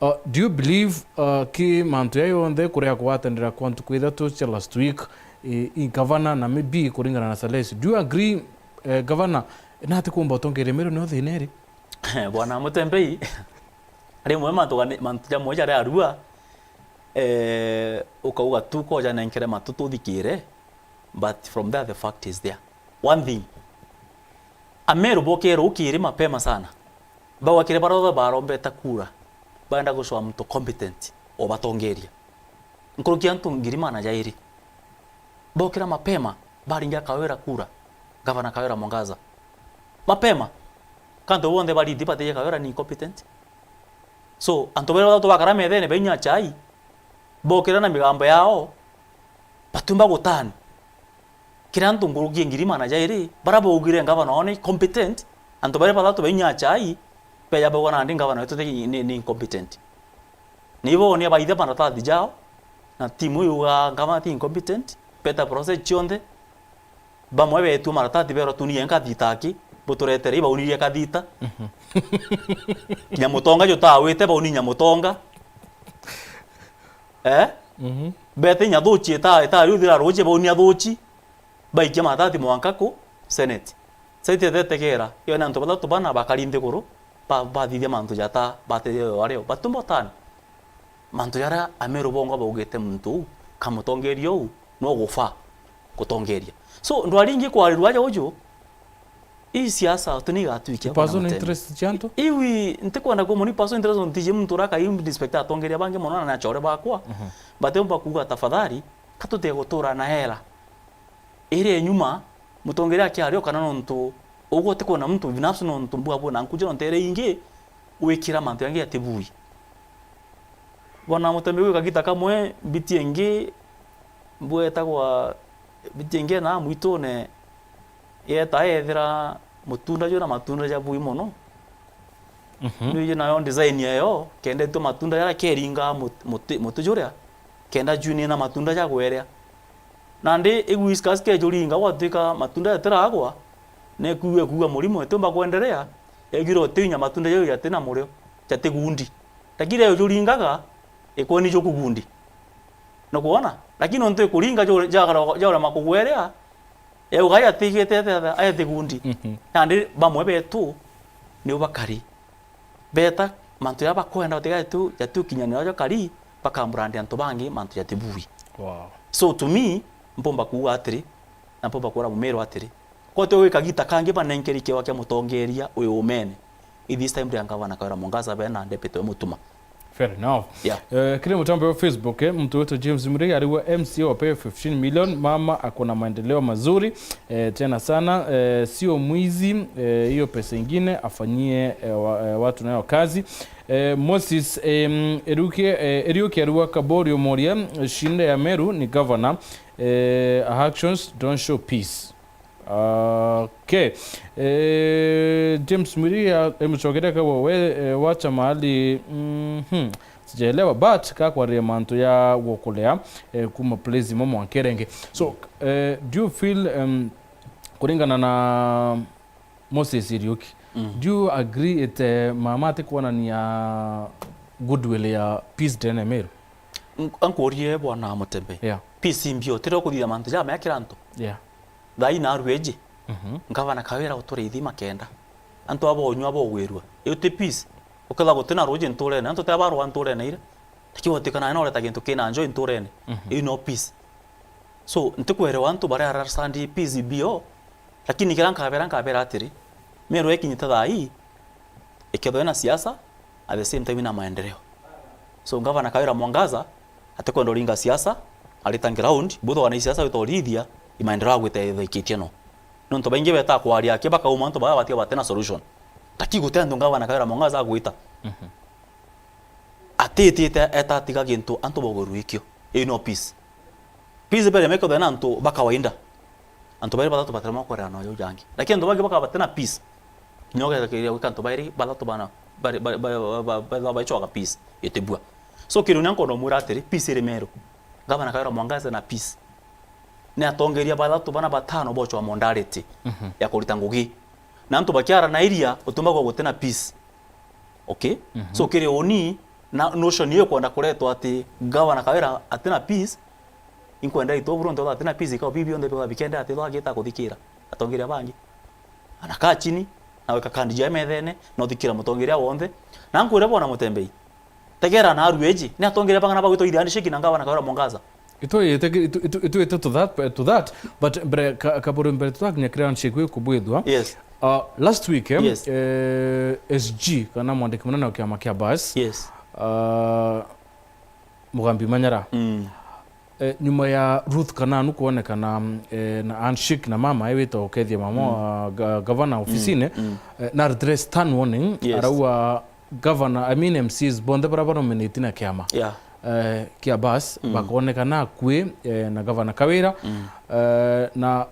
Uh, do you believe, uh, ki mantu ya yonthe kuria kugwatanira kwa ntuku ithatu cia last week, i, i governor na maybe kuringana na Sales, do you agree, eh, governor, nati kumba utongeria Meru nio thina iri? Bwana Mutembei, rimwe mantu gani, mantu jamwe jaria arua, eh, ukauga tu koja nenkere matu tuthikire, but from there the fact is there. One thing, Ameru bokere ukiri mapema sana, bagwakire baria othe barombete kura, baenda gucwa muntu competent obatongeria. Nkuruki antu ngiri magana jairi. Bokira mapema, baringia Kawira kura, Gavana Kawira Mwangaza. Mapema, kantu bonthe bariti batije Kawira ni incompetent. So, antu baria bathatu bakara methene bainywa chai, bokira na migambo yao, batumba gutani. Kiri antu nkuruki ya ngiri magana jairi, baria baugire ngavana wao ni competent, antu baria bathatu bainywa chai, beja bauga nandi ngavana wetu ti, ni, ni incompetent. Nibo ni abaithe maratathi jao, na timu yuga ngavana ti incompetent, beta process cionthe, bamwe betua maratathi berwa tunie nkathita aki, buturetere ibaunirie kathita. Mhm. Nyamutonga jutawite, bauni Nyamutonga. Eh? Mhm. Bete inya thuchi ita-, itari uthira ruchi, bauni athuchi. Baikia maratathi mwanka ku Senate. Senate etetegera, yone antu bathatu bana bakari nthiguru, ba-, bathithia mantu jata, bateje yo ario. Batumba utani. Mantu jaria Ameru bongwa baugite muntu uu, ka mutongeria uu, no gufa gutongeria. So, ndwari ingi kwarirua aja uju, ii siasa tu ni igatwikia. Personal interest cia antu? I-, iwi, ntikwenda kumoni personal interest, ntiji muntu uria kai inspector atongeria bangi mono na ni achore bakwa. Mhm. But umba kuuga tafadhali, ka tutige gutura na era. Iri nyuma, mutongeria akiario kana nontu ugwe utikwona muntu binafsi nontu mbua bwina nkuju nontu iri ingi, wikira mantu yangi yatibui. Bwana Mutembe, gwi kagita kamwe, mbiti ingi, mbua itagwa, mbiti ingi na mwitune, yeta yethira mutunda jwina matunda jabui mono. Mhm. Nwiji nayo design yayo, kendetwe matunda jaria keringa mut-, muti, muti juria, kenda jwinina matunda ja gweria. Nandi igwiskas kejuringa gwatwika matunda jatiragwa, nekuua kuua murimo itiumba kwenderea, egwira utinya matunda jau jatina murio, jatigundi. Lakini riu juringaga, ikwoni jukugundi. Nukwona? Lakini nontu ikuringa jure-, jagara-, jaurema kugwerea, yauga yatigite ete, ete, ete gundi. Mhm. Nandi bamwe betu niu bakari. Beta mantu jaria bakwenda utiga jatu-, jatukinyanira jo kari, bakambrandi antu bangi mantu jatibui. Wow. So to me, mpomba kuuga atiri, na mpomba kwira Mumiru atiri, kote wi kagita kangi banenkeri kiewa kia mutongeria wi umene. I this time ria ngavana Kawira Mwangaza bena deputy we Mutuma. Fair enough. Yeah. Eh, kiri mutambo wa Facebook, eh, mtu wetu James Murigi ariwa M C A wapewe fifteen million, mama ako na maendeleo mazuri, eh, tena sana, eh, sio mwizi, eh, hiyo pesa ingine afanyie, eh, wa-, eh, watu nayo kazi. Eh, Moses, em, Eruke, eh, Eriuki ariwa Kabori Omoria, shinda ya Meru ni governor, eh, her actions don't show peace. Okay. Eh, James Mwiria, eh, mucokeria kagwa we, eh, wacha mahali, mhm, sijaelewa, but ka kwariria mantu ya gukulea, eh, kuma place imwe mwanka iria ingi. So, eh, do you feel, um, kuringana na Moses Iriuki, mm, do you agree it, eh, mama ati kuonania goodwill ya peace ndene Meru? Nk-, ankurie bwana Mutembe. Yeah. Peace imbio, tiri ukuthithia mantu jamea kira antu. Yeah. Thaa ii narua iji, mhm, ngavana Kawira uturiithi makenda. Antu abonywa bogwirua. Iu ti peace. Ukethira gutina ruuji nturene, antu ti abarwa nturene ira. Lakini watikana na ureta gintu kina njo nturene. Mhm. Iu no peace. So, ntikwerewa antu baria arasandi peace bio, lakini kira nkabera, nkabera atiri, Meru ikinyite thaa ii, ikethwa ina siasa, at the same time ina maendeleo. So, ngavana Kawira Mwangaza, atikwenda uringa siasa, arita ground, butho wana siasa wita urithia, i maendeleo agwite ethaikitie no. Nontu baingi beta kwaria aki bakauma antu baba batiga batina solution. Lakini guti antu ngavana Kawira Mwangaza agwita. Mhm. Atitite eta atiga gintu antu bagurwikio. Ii no peace. Peace bere meko na antu ba kawaida. Antu bairi bathatu batirema kwerana uyu jangi. Lakini antu bangi bakaba batina peace. Nyogerekeria gwika antu bairi bathatu bana bari ba ba ba ba ba ba peace itibua. So kiru nyanko no mwira atiri peace iri Meru. Ngavana Kawira Mwangaza na peace. Ni atongeria bathatu bana batano bochwa modality Mhm. ya kurita ngugi. Na antu bakiaranairia utuma gwa gutina peace. Okay? Mhm. So kiri uni na notion iyo kwenda kuretwa ati Gavana Kawira atina peace, inkwenda itwe buru ntola atina peace ikao bibi onthe bikao bikende ati lwa gita kuthikira atongeria bangi. Anaka chini na weka kandi ja methene na uthikira mutongeria wonthe. Na nkwire bona Mutembei. Tegera na aru eji, ni atongeria bang'ana bagwitwa ithia handshake na Gavana Kawira Mwangaza. Itwite, itu- itu- itwite to that, to that, but mbere ka- kaburi mbere tutakinya kiri handshake wi kubwithwa. Yes. Uh, last week, eh, Yes. eh, S G, kana mwandiki munene wa kiama kia bas, Yes. uh, Mugambi Manyara, Mm. eh, nyuma ya Ruth Kananu kuonekana, eh, na handshake na mama, eh, wita ukethia mama Mm. wa ga- gavana Mm. ofisine, Mm. eh, na aretire stern warning, Yes. arauga gavana, I mean M Cs bonthe baria banominate na kiama, Yeah. eh, kia bas, Mm. bakonekana akui, eh, na gavana Kawira, Mm. eh, na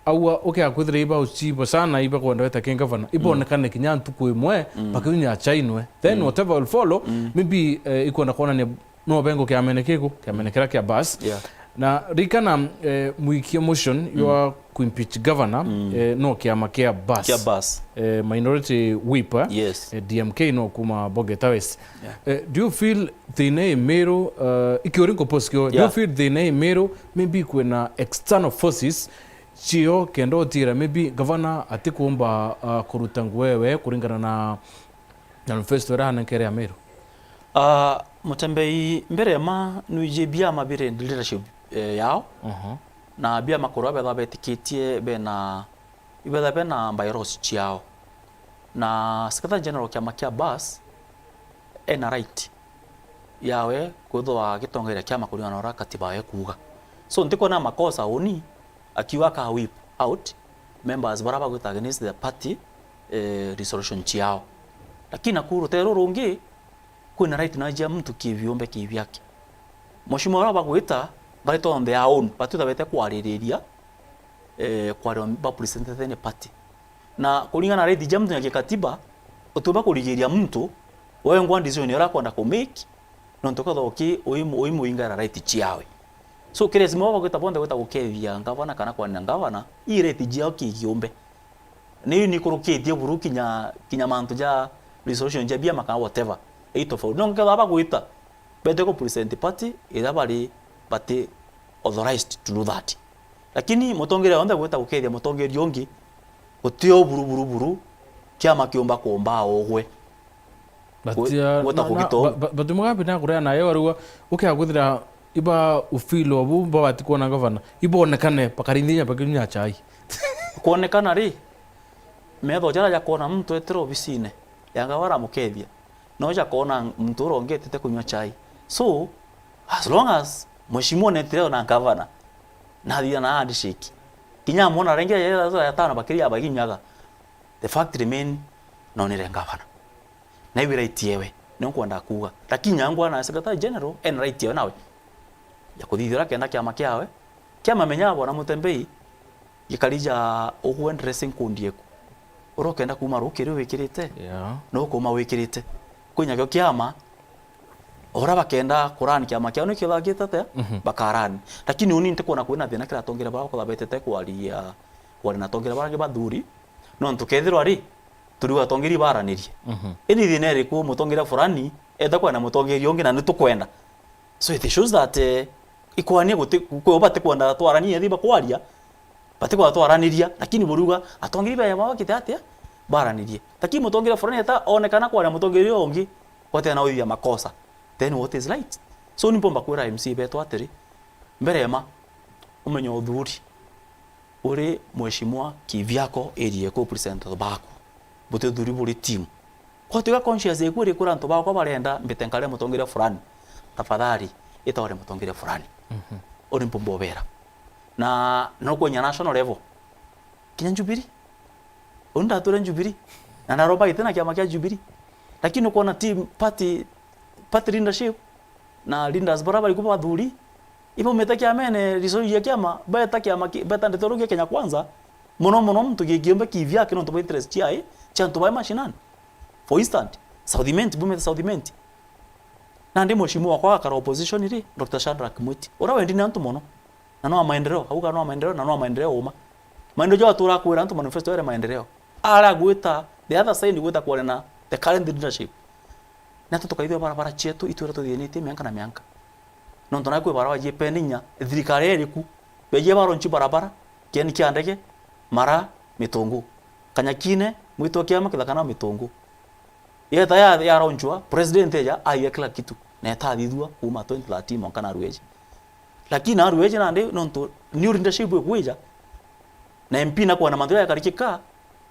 aua ukia kwithira iba uchibo sana, iba kwenda weta ki gavana, ibonekane Mm. kinya ntuku imwe, Mm. bakiunya chainwe. Then Mm. whatever will follow, Mm. maybe, eh, ikwenda kuonania no bengo kiamene kiku, kiamene kiria kia bas. Yeah. Na rikana, eh, mwikie motion Mm. ywa kuimpeach governor, Mm. eh, no kiama kia bas. Kia bas. Eh, minority whip, eh? Yes. Eh, D M K no kuma Bogeta West. Yeah. Eh, do you feel thina i Meru, eh, ikiuri nko post kio, do you Yeah. feel thina i Meru, maybe kwina external forces cio kenda utira, maybe governor atikumba, uh, kuruta nguo ewe kuringana na manifesto iria anenkere Ameru? Ah, Mutembei, mbere ya ma nwiji biama biri in leadership, eh, yao. Mhm. Na biama kurwa betha betikitie bena, ibetha bena bylaws ciao. Na Secretary General kiama kia bas ena right yawe kwithwa agitongeria kiama kuringana na uria katiba yawe kuuga. So, ntikwona makosa uni akiuga aka whip out members baria bagwita against the party, eh, resolution ciao. Lakini naku rutere ruru rungi, kwina right na jia muntu kibiumbe kibiake. Mheshimiwa uria bagwita, baitwa on their own, batwita bete kwaririria, eh, kwaria ba presented ni party. Na kuringana na right jia muntu ya gikatiba, utiumba kurigiria muntu, wewe ngwa decision iria akwenda ku make, nontu kethira uki-, uimu-, uimuingara right ciawe. So, kiri lazima bagwita bonthe gwita gukethia ngavana kana kwanina ngavana, i right ciao kigiumbe. Niu nikurukitie buru kinya, kinya mantu ja resolution ja biama kana whatever. I tofauti. No nkethira bagwita, bete ku present party iria bari bati authorized to do that. Lakini mutongeria yonthe gwita gukethia mutongeria ungi, guti o buru, buru, buru, kiama kiumba kuumba ugwe. Batia, Gwe-, gweta na, na, kugita u. Ba-, ba-, bati Mugambi nakurea nayo warua, ukia kwithira iba ufeel obu, babati kuona governor, ibonekane, bakarindinya bakinywa chai. Kuonekana ri, metho jara jakuona muntu etire obisine, yanga baramukethia, no jakuona muntu uria ungi etite kunywa chai. So, as long as mheshimiwa netire na governor, nathithia na handshake, kinya amwona renge ya, ya, ya tano bakiria baginyaga, the fact remain, nonire governor. Na iwe right yewe, nio nkwenda kuuga. Lakini nyangwa na Secretary General, ena right yewe nawe ya kuthithira kenda kiama kiawe. Kiama menya bona Mutembei, gikari ja ugwe dressing code yeku. Uria ukenda kuma rukiri wikirite, Yeah. no kuma wikirite. Kwi nyakio kiama, uria bakenda kurani kiama kiao nikio thagite atia, Mhm. bakarani. Lakini uni ntikwona kwina thina kira atongere bao kuthabetete kwaria, kwaria na atongere bangi bathuri. Nontu kethirwa ri, turiuga atongeri baranirie. Mhm. Indi thina iriku mutongeria fulani eta kwenda mutongeria ungi na nitukwenda? So it shows that, eh, ikwania guti, kwi bati kwenda twaranie, thi bakwaria, bati kwenda twaraniria, lakini buriuga atongeri baya bakite atia? Baranirie. Lakini mutongeria fulani eta onekana kwaria mutongeria ungi, gwate na uthia makosa. Then what is right? So ni mpomba kwira M C betu atiri, mbere ema, umenye uthuri. Uri mheshimiwa kivyako area ku present antu baku. Buti uthuri buri team. Kwatuika conscious yeku iri kura antu bakwa barenda mbite nkare mutongeria fulani. Tafadhali, ita ore mutongeria fulani. Mhm. Uri mpumba ubera. Na no kwenya national level. Kinya Jubilee. Uni ndature Jubilee. Na naromba giti na kiama kia Jubilee. Lakini ukwona team party, party leadership na leaders bara bariku ba athuri, ibaumite kiamene, risori ya kiama, beta kiama ki-, beta ndeto iria kia Kenya Kwanza, mono mono muntu gi-, giumbe kivyake nontu bwa interest ciae, cia antu bae mashinani. For instance, South Imenti, bumite South Imenti. Nandi mheshimiwa wakwa akara opposition ri, Doctor Shadrack Mwiti. Uria wendi ni antu mono. Na no wa maendeleo, auga no wa maendeleo, na no wa maendeleo uma. Maendeleo jo atura kwira antu manifesto yare maendeleo. Ara gwita, the other side gwita kuonana the current leadership. Na tu tukaithua barabara cietu, itwira tuthianitie mianka na mianka. Nontu nawe kwi barabara jie pending ya thirikari iriku. Bejie baronchi barabara, kieni kia ndege, mara, mitungu. Kanyakine, mwitu wa kiama, kithaka na mitungu. Yeta ya, ya launchwa, president eja, aiya kila kitu. Na etathithua kuma twenty thirteen mwanka na rueji. Lakini na rueji nandi, nontu new leadership ikwija, na M P na kwona mantu jakarikika,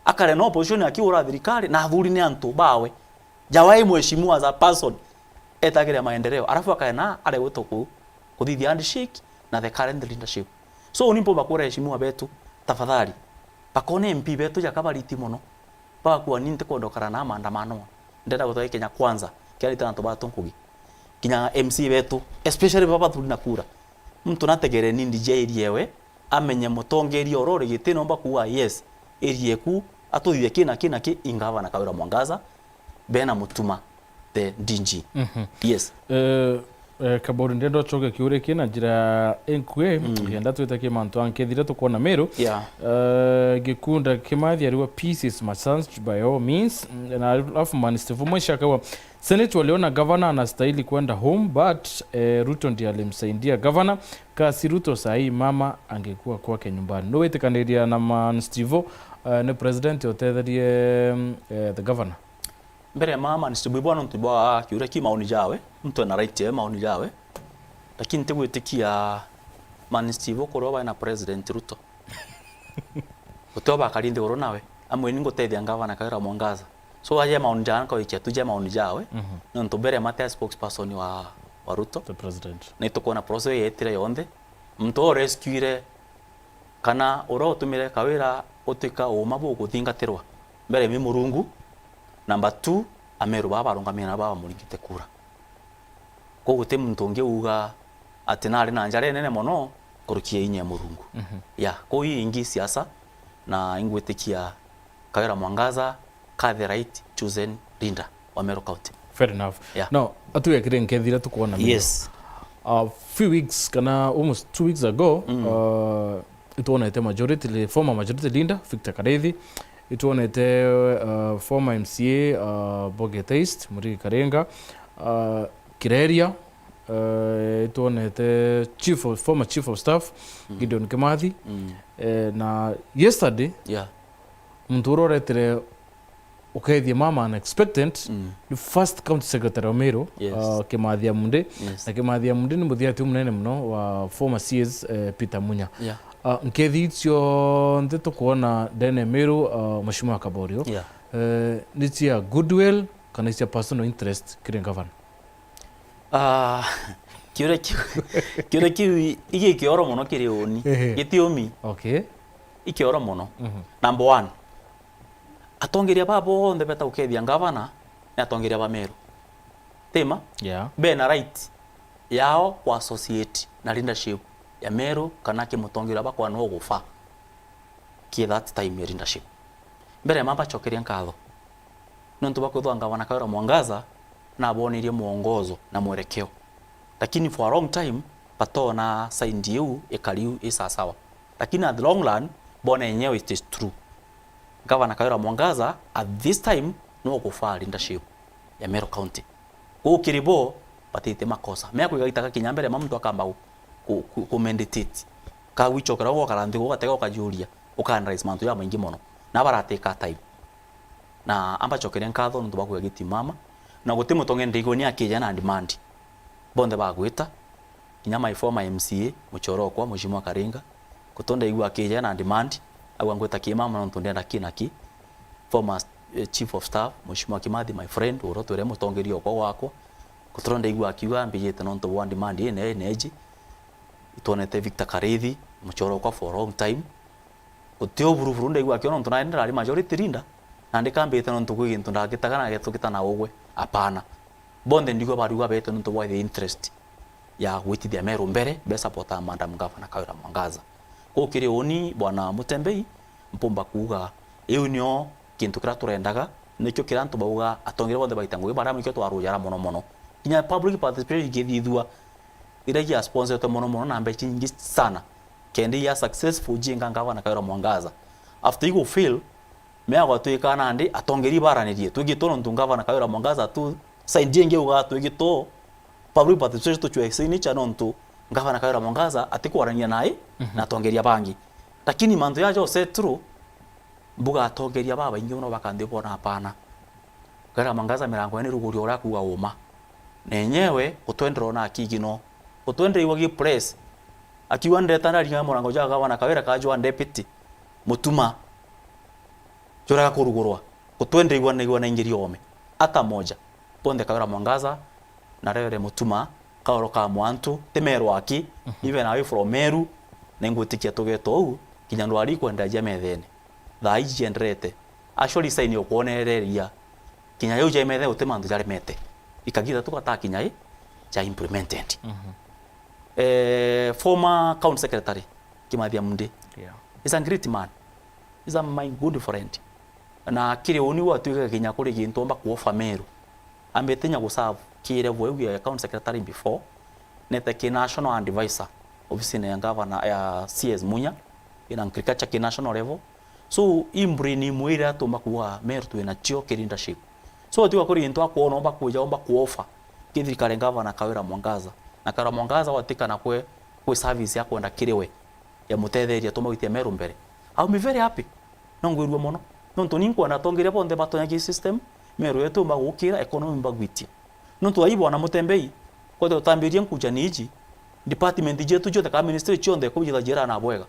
akare na opposition akiura thirikari, na athuri ni antu bawe. Jawai mheshimiwa as a person, etagire maendeleo. Alafu akae na aregwetwo ku-, kuthithia handshake na the current leadership. So, ni mpomba kura mheshimiwa betu, tafadhali, bakone M P betu jaka bariti mono. Bagakua ni ntikwenda ukara na maandamano. Ndenda gutwara Kenya Kwanza, kiarite na antu batu nkugi. Kinya M C A betu, especially baba turi na kura. Muntu nategere ni D J area ewe, amenye mutongeria uria uri giti nomba kuuga, yes, area eku, atuthithie ki na ki na ki, ingavana Kawira Mwangaza, bena Mutuma, the D G. Mhm. Yes. Eh, eh, Kabori, ndenda ucoke kiuria ki na njira inkui, mm, kenda twite ki mantu ankethire tukwona Meru. Yeah. Eh, Gikunda Kimathi ariwa, "Peace is my chance by all means." Mm, na alafu Man Steve Mwisha akawa, "Senate waliona governor anastahili kwenda home, but, eh, Ruto ndiye alimsaidia governor. Kasi Ruto sahi mama angekuwa kwake nyumbani." No witikaniria na Man Steve, eh, ni president utetherie, mm, eh, the governor? Mbere ya mama, Man Steve bwana ntu bwa kiuria ki maoni jawe, muntu ena right ya maoni jawe. Lakini ntigwitikia Man Steve ukorwa bae na President Ruto. Gutio bakari nthiguru nawe. Amwe ni ngutethia ngavana Kawira Mwangaza. So aje maoni jana kawikia tu je maoni jawe. Mhm. Nontu mbere mate a spokesperson wa, wa Ruto. The president. Ni tukwona process yetire yonthe. Muntu o rescuire kana uria utumire Kawira utuika uuma buguthingatirwa mbere mi Murungu, number two, Ameru baba barungamire na baba bamuringite kura. Kwou guti muntu ungi uga ati nari na njara inene mono nkuruki ya inya ya Murungu. Mhm. Ya, kwou ii ingi siasa, na ingwitikia Kawira Mwangaza ka the right chosen leader wa Meru County. Fair enough. Yeah. Now, atugekire nkethira tukwona Meru. Yes. A few weeks, kana almost two weeks ago, mm, uh, itwonete majority le-, former majority leader Victor Karithi, itwonete, uh, former M C A, uh, Boget East, Murigi Karinga, uh, Kireria, uh, itwonete chief of, former chief of staff, mm, Gideon Kimathi, mm, eh, na yesterday, yeah, muntu uria uretire ukethia mama unexpected, mm, ni first county secretary wa Meru, yes, uh, Kimathi Amunde. Yes. Na Kimathi Amunde ni muthiati umunene muno wa former C S, eh, Peter Munya. Yeah. Uh, nkethi cionthe tukwona ndene Meru, uh, Mheshimiwa Kaborio, yeah, eh, ni cia goodwill kana cia personal interest kiri governor? Ah, kiuria kiu, kiuria kiu i-, igi kioro mono kiri uni. Ehe. Gitiumi. Okay. I kioro mono. Mhm. Number one, atongeria baba bonthe beta gukethia ngavana ni atongeria ba Meru. Tima? Yeah. Bena right yao ku associate na leadership ya Meru kana ki mutongeria bakwa no gufa ki that time ya leadership. Mbere ya mamba cokeria nkatho. Nontu bwa kwithwa ngavana Kawira Mwangaza nabonirie mwongozo na mwerekeo. Lakini for a long time, batona side iu ikari u i sawasawa. Lakini at the long run, bona enyewe it is true. Gavana Kawira Mwangaza, at this time, no gufaa leadership ya Meru County. Kwou kiri bo, batite makosa. Mea kwiga gitaka kinya mbere ma muntu akamba ku, ku, ku, ku meditate. Ka gwicokera ugokara nthi, ugatega ukajiuria, uka analyze mantu jamaingi mono. Na barateka time. Na ambacokeria nkatho nontu bwa kwiga giti mama, na guti mutonge ndaigua ni akija na demand. Bonthe bagwita, kinya my former M C A, muchoro okwa, Mheshimiwa Karinga, gutonda igua akija na demand, agwa ngwita ki mama nontu ndenda ki na ki. Former, eh, chief of staff, Mheshimiwa Kimathi, my friend, uria twire mutongeria okwa gwakwa, gutonda igua akiuga ambijite nontu bwa demand ine, ineji. Itwonete Victor Karithi, muchoro okwa for a long time. Guti uburuburu ndaigua akio nontu nae ndirari majority leader, Nandi kambite nontu kwi gintu ndagitaga na getu gita na ugwe. Apana. Bonthe ndigwa bariuga bete nontu bwa the interest ya gwitithia Meru mbere, be supporta Madam Governor Kawira Mwangaza. Kuu kiri uni, Bwana Mutembei, mpumba kuuga, iu nio kintu kiria turendaga, nikio kiria antu bauga atongeria bonthe baita ngugi, baria nikio twarujara mono mono. Kinya public participation igithithua, iria iasponsoretwe mono mono na mbeca inyingi sana, kenda ia successful jinga Governor Kawira Mwangaza. After igu fail, meagwa twika nandi atongeria baranirie. Twigitwo nontu Governor Kawira Mwangaza tu sign jingi uga twigitwo public participation tuchwe signature nontu Governor Kawira Mwangaza atikwarania nai Mhm. na atongeria bangi. Lakini mantu yaja ose through, mbuga atongeria babaingi mono bakanthi bona apana. Kawira Mwangaza mirango ni rugurio uria kuuga uma. Na enyewe, gutwendera ona akigi no. Gutwendera igwa gi press. Akiuga ndeta ndaringa murango jwa Governor Kawira kajwa deputy. Mutuma. Juraga kurugurwa. Gutwendera igwa na igwa na ingiri ome. Ata moja. Bonthe Kawira Mwangaza, na Reverend Mutuma, Kaoro ka Mwantu, ti Meru aki, Mhm. even away from Meru, na ingwitikia tugeto uu, kinya ndwari ikwendera jia methene. Thaa iji jienderete. Actually, sign ukwonereria. Kinya yau jai methe uti mantu jaremete. Ikagita tu gata kinya i ja implemented. Mhm. Eh, former county secretary, Kimathi Amundi, Yeah. is a great man. Is a my good friend. Na kiri uni gwatuika kinya kuri gintu omba kuofa Meru. Ambite nya guserve ki level iu ya county secretary before, nete ki national advisor, ofisine ya governor, ya C S Munya, in agriculture ki national level. So, i brain imwe iria tumba kuuga Meru twina cio ki leadership. So, atiga kuri into akwona omba kuja, omba kuofa ki thirikari governor Kawira Mwangaza. Na Kawira Mwangaza watikana kwe, kwi service ya kwenda kiri we, ya mutetheria tumba gwitia Meru mbere. I'll be very happy. No ngwirua mono. Nontu ni nkwenda atongeria bonthe batonya ki system, Meru yetu mba gukira, economy mba gwitia. Nontu ai bwana Mutembei, kwete utambirie nkuja ni iji, department jetu cionthe kana ministry cionthe kubujitha jira na bwega.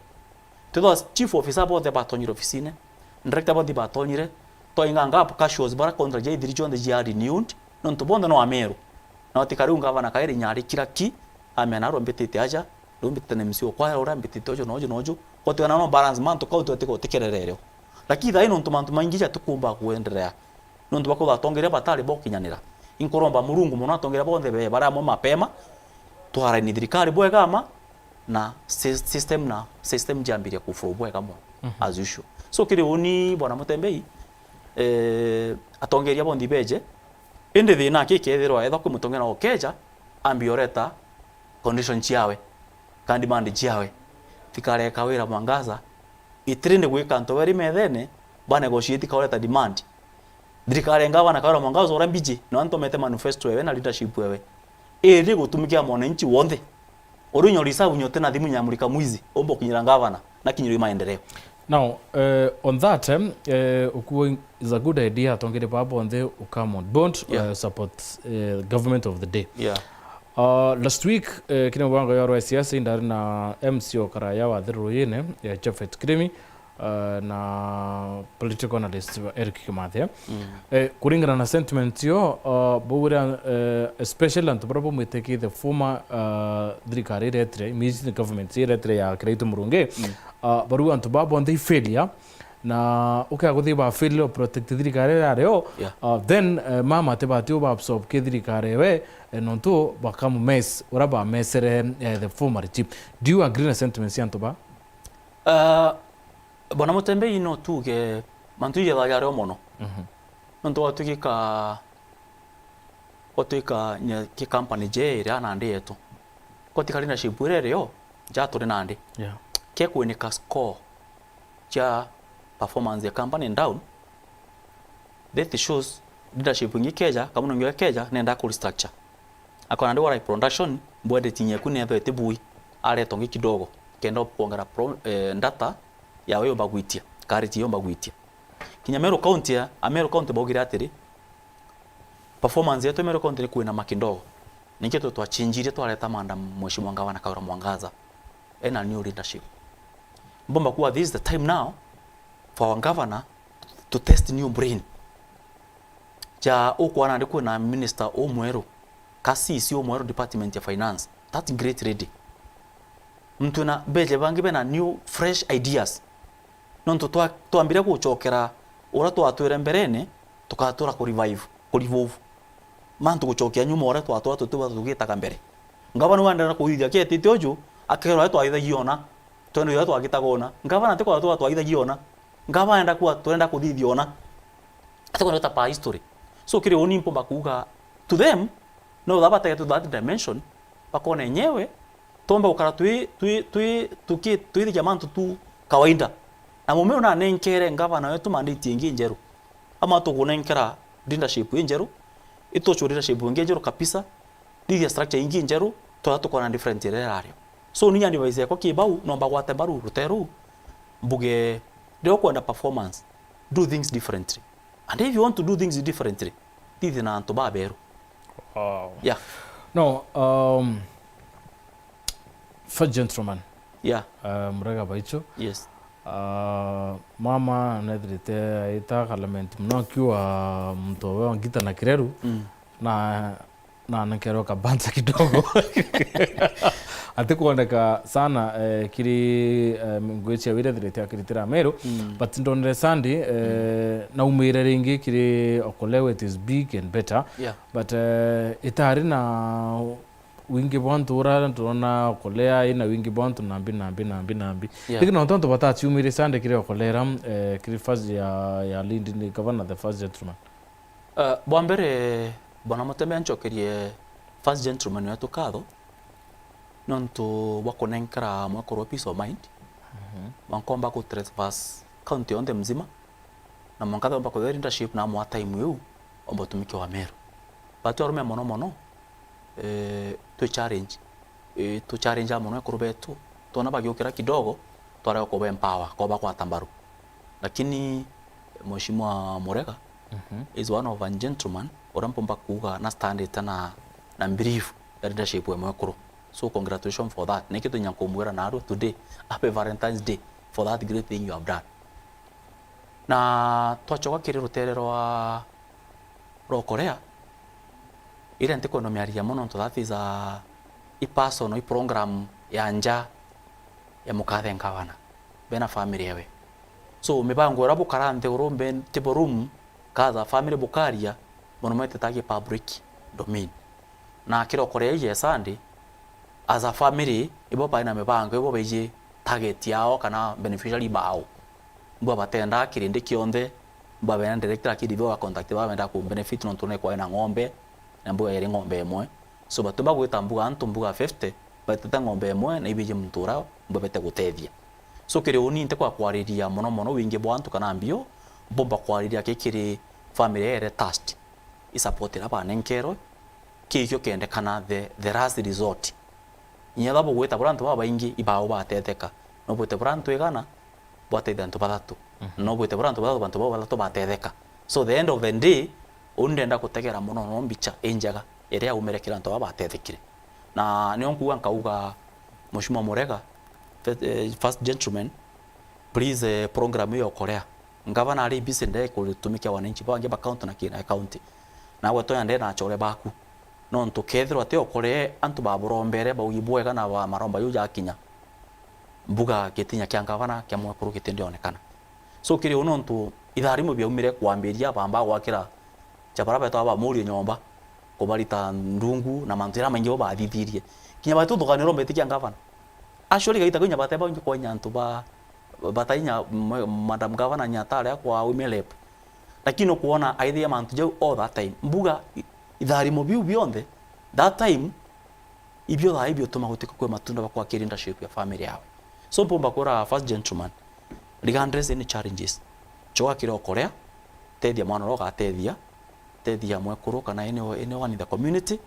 Twithwa chief officer bonthe batonyire ofisine, director bonthe batonyire, twainga gap casuals bara contract ja ithiri cionthe jia renewed, nontu bonthe no Ameru. Na watika riu ngavana kairi nyari kira ki, amena arua mbitite aja, riu mbitite na M C O kwaya uria mbitite uju na uju na uju, kwatiga na no balance mantu kau twatiga utikererereo. Lakini thai nontu mantu maingi jatikumba kuenderea, nontu bwa kwithwa atongeria batari bokinyanira. Inkuromba Murungu mono atongeria bonthe be baria amwe mapema, twaraini thirikari bwega ama, na sy-, system na system jiambirie kuflow bwega mono, Mhm. as usual. So, kiri uni, bwana Mutembei, eh, atongeria bonthe beje, indi thina aki kethirwa ethwa kwi mutongeria ukeja, ambi oreta condition ciawe, kana demand ciawe. Tikareka Kawira Mwangaza, itiri ni gwika antu beri methene, ba negotiate kaureta demand. Thirikari ya ngavana Kawira Mwangaza uria mbiji, na antu mete manifesto ewe na leadership ewe. Iri gutumikia mwananchi wonthe. Uri nyo reserve nyote na thimu nyamulika mwizi, umba ukinyira ngavana, na kinyiro maendeleo. Now, uh, on that, um, uh, ukuo is a good idea, atongeria baba bonthe u come on board, Yeah. uh, support, uh, government of the day. Yeah. Uh, last week, uh, kiri mubango ya rwa siasa, indari na M C o karaya wa Thiruyine, uh, Japhet Kirimi, uh, na political analyst wa Eric Kimathia. Mm. Eh, kuringana na sentiment yo, uh, bauria, uh, especially antu baria bamwite ki the former, uh, thirikari iretire, immediate government iretire ya Kiraitu Murungi, Mm. uh, barua antu baba bonthe i failure, na ukea guthi ba fail o protect thirikari iria ario, Yeah. uh, then, uh, mama tibati uba absorb ki thirikari ewe, eh, nontu bakamu mess, uria bamesere, eh, the former regime. Do you agree na sentiments ya antu ba? Uh, Bwana Mutembei, no tuge mantu ijathaja rio mono. Mhm. Nontu gwatuika, gwatuika nya ki company je iria nandi yetu. Gwatika leadership iria irio, ja turi nandi. Yeah. Ke kwinika score cia performance ya company down, that shows leadership ingi keja, kana munongi keja, nenda ku restructure. Akona ndi warai production, bwende tinye ku netho ete bui, areto ngi kidogo, kenda kwongera pro-, eh, data yawe yomba gwitia, kariti yomba gwitia. Kinya Meru County ya, a Meru County baugire atiri, performance yetu Meru County ni kwina ma kidogo. Nikio tu twachinjirie twareta Madam Mheshimiwa Ngavana Kawira Mwangaza, ena new leadership. Mbomba kuwa this is the time now for our governor to test new brain. Ja ukwana ndi kwina minister umweru, ka C C umweru department ya finance. That great lady. Muntu na beje bangi bena new fresh ideas. Nontu twa-, twambire gucokera Uria twatwire mberene, tukatura ku revive, ku revolve. Mantu gucokia nyuma uria twatwire tutibwa tugitaga mbere. Ngavana uyu aenderea kuthithia akietite uju, akerwa twaithagia ona, twende uria twagitaga ona. Ngavana atikwenda twa twaithagia ona. Ngavana enda kuwa turenda kuthithia ona. Atikwenda guta pa history. So kiri uni mpomba kuuga to them, no that batege to that dimension, bakona enyewe, twomba gukara twi, twi, twi, tuki-, twithikia mantu tu kawaida. Na mume una nenkere ngavana wetu mandate ingi njeru. Ama tukunenkera leadership injeru, itucu leadership ingi njeru kabisa, leader structure ingi njeru, twara tukona different iria irario. So, ni advice yakwa ki bau, nomba gwate mbaru ruteru, mbuge, riria ukwenda performance, do things differently. And if you want to do things differently, thithi na antu baberu. Wow. Yeah. No, um, first gentleman. Yeah. Uh, Murega Baicho. Yes. Uh, mama nethirite aita ka lament muno akiuga muntu we ongita na kireru. Mm. Na na nekerwa kabanza kidogo. Atikwoneka sana, eh, kiri, eh, ngwiciria wira thirite akiritira Meru, mm, but ndonere Sunday, eh, mm, naumire ringi kiri Okolewe, it is big and better. Yeah. But, eh, itari na wingi bwa antu ura ndona Okolea ina wingi bwa antu nambi, nambi, nambi, nambi. Yeah. Lakini nontu antu bataciumire Sunday kiri Okolera, eh, kiri first ya, ya lead ni governor, the first gentleman. Eh, bwa mbere, Bwana Mutembea, ncokerie first gentleman wetu nkatho nontu bwa kunenkera mwekuru peace of mind. Mhm. Mwanka omba ku traverse county yonthe mzima, na mwanka omba kuthea leadership na amwa time iu omba utumiki wa Meru. Batu arume mono mono, eh, twi challenge, eh, tu challenge mono ekuru betu, twona bagiukira kidogo, twarega kuba empower, kuba gwata mbaru. Lakini Mheshimiwa Murega, mhm, is one of a gentleman, uria mpumba kuuga na standite na, na belief ya leadership ya mwekuru. So congratulations for that. Niki twinya kumwira narua today, happy Valentine's Day for that great thing you have done. Na twachoka kiri rutere rwa, rwa Korea, iria ntikwenda miaria mono, nontu that is a, i personal, i program ya nja ya mukathe ngavana, bena family yawe. So, mibango iria bukara nthi uru mbe table room, kaza family bukaria, mono mwetetagia public domain. Na kiri o Korea iji ya Sunday, as a family, ibo bai na mibango, ibo baiji target yao kana beneficiary bao. Mbwa batendaa kirindi kionthe, mbwa bena director akiri bo ba contact ba benda ku benefit nontu ne kwai na ng'ombe, na mbwa iri ng'ombe imwe. So batumba gwita mbuga antu mbuga fifty, batete ng'ombe imwe na ibiji muntu ura mbwa bete gutethia. So kiri uni nte kwa kwariria mono mono wingi bwa antu kana mbio, mbumba kwariria kikiri family ere trust. I support ira banenkerwe, kikio kendekana the, the last resort. Inya tha bugwita bura antu babaingi ibao batetheka. No bwite bura antu igana, bwatethia antu bathatu. Mhm. No bwite bura antu bathatu, bantu bau bathatu batetheka. So the end of the day, uni ndenda gutegera mono no mbicha injega iria yaumire kiri antu baba batethekire. Na nio nkuuga nkauga, Mheshimiwa Murega, fe-, eh, first gentleman, please, eh, program iyo Korea. Ngavana ari busy nde kutumikia wananchi bangi ba county na kina county. Nawe tonya nde na achore baku. Nontu kethirwa ti okore antu baburombere baugi bwega na ba maromba yu jakinya, mbuga gitinya kia ngavana kia mwekuru gitindionekana. So kiri u nontu itharimo biaumire kwambiria bamba gwakira cha bara betwa ba Murio nyomba, kubarita ndungu na mantu jara maingi bo bathithirie. Kinya batuthukanirwo mbitikia ngavana. Actually, gaita kwinya bateba ingi kwa inya antu ba, batainya mwe-, Madam Governor nyatare kwa women rep. Lakini ukuona aithia mantu jau all that time. Mbuga i-, itharimo biu bionthe, that time, ibio thaa ibio tuma gutika kwe matunda bakwa ki leadership ya family yawe. So mpumba kwira first gentleman, regardless any challenges, choka kira okorea, tethia mwana uria ugatethia, tethia mwekuru kana anyone, anyone in the community,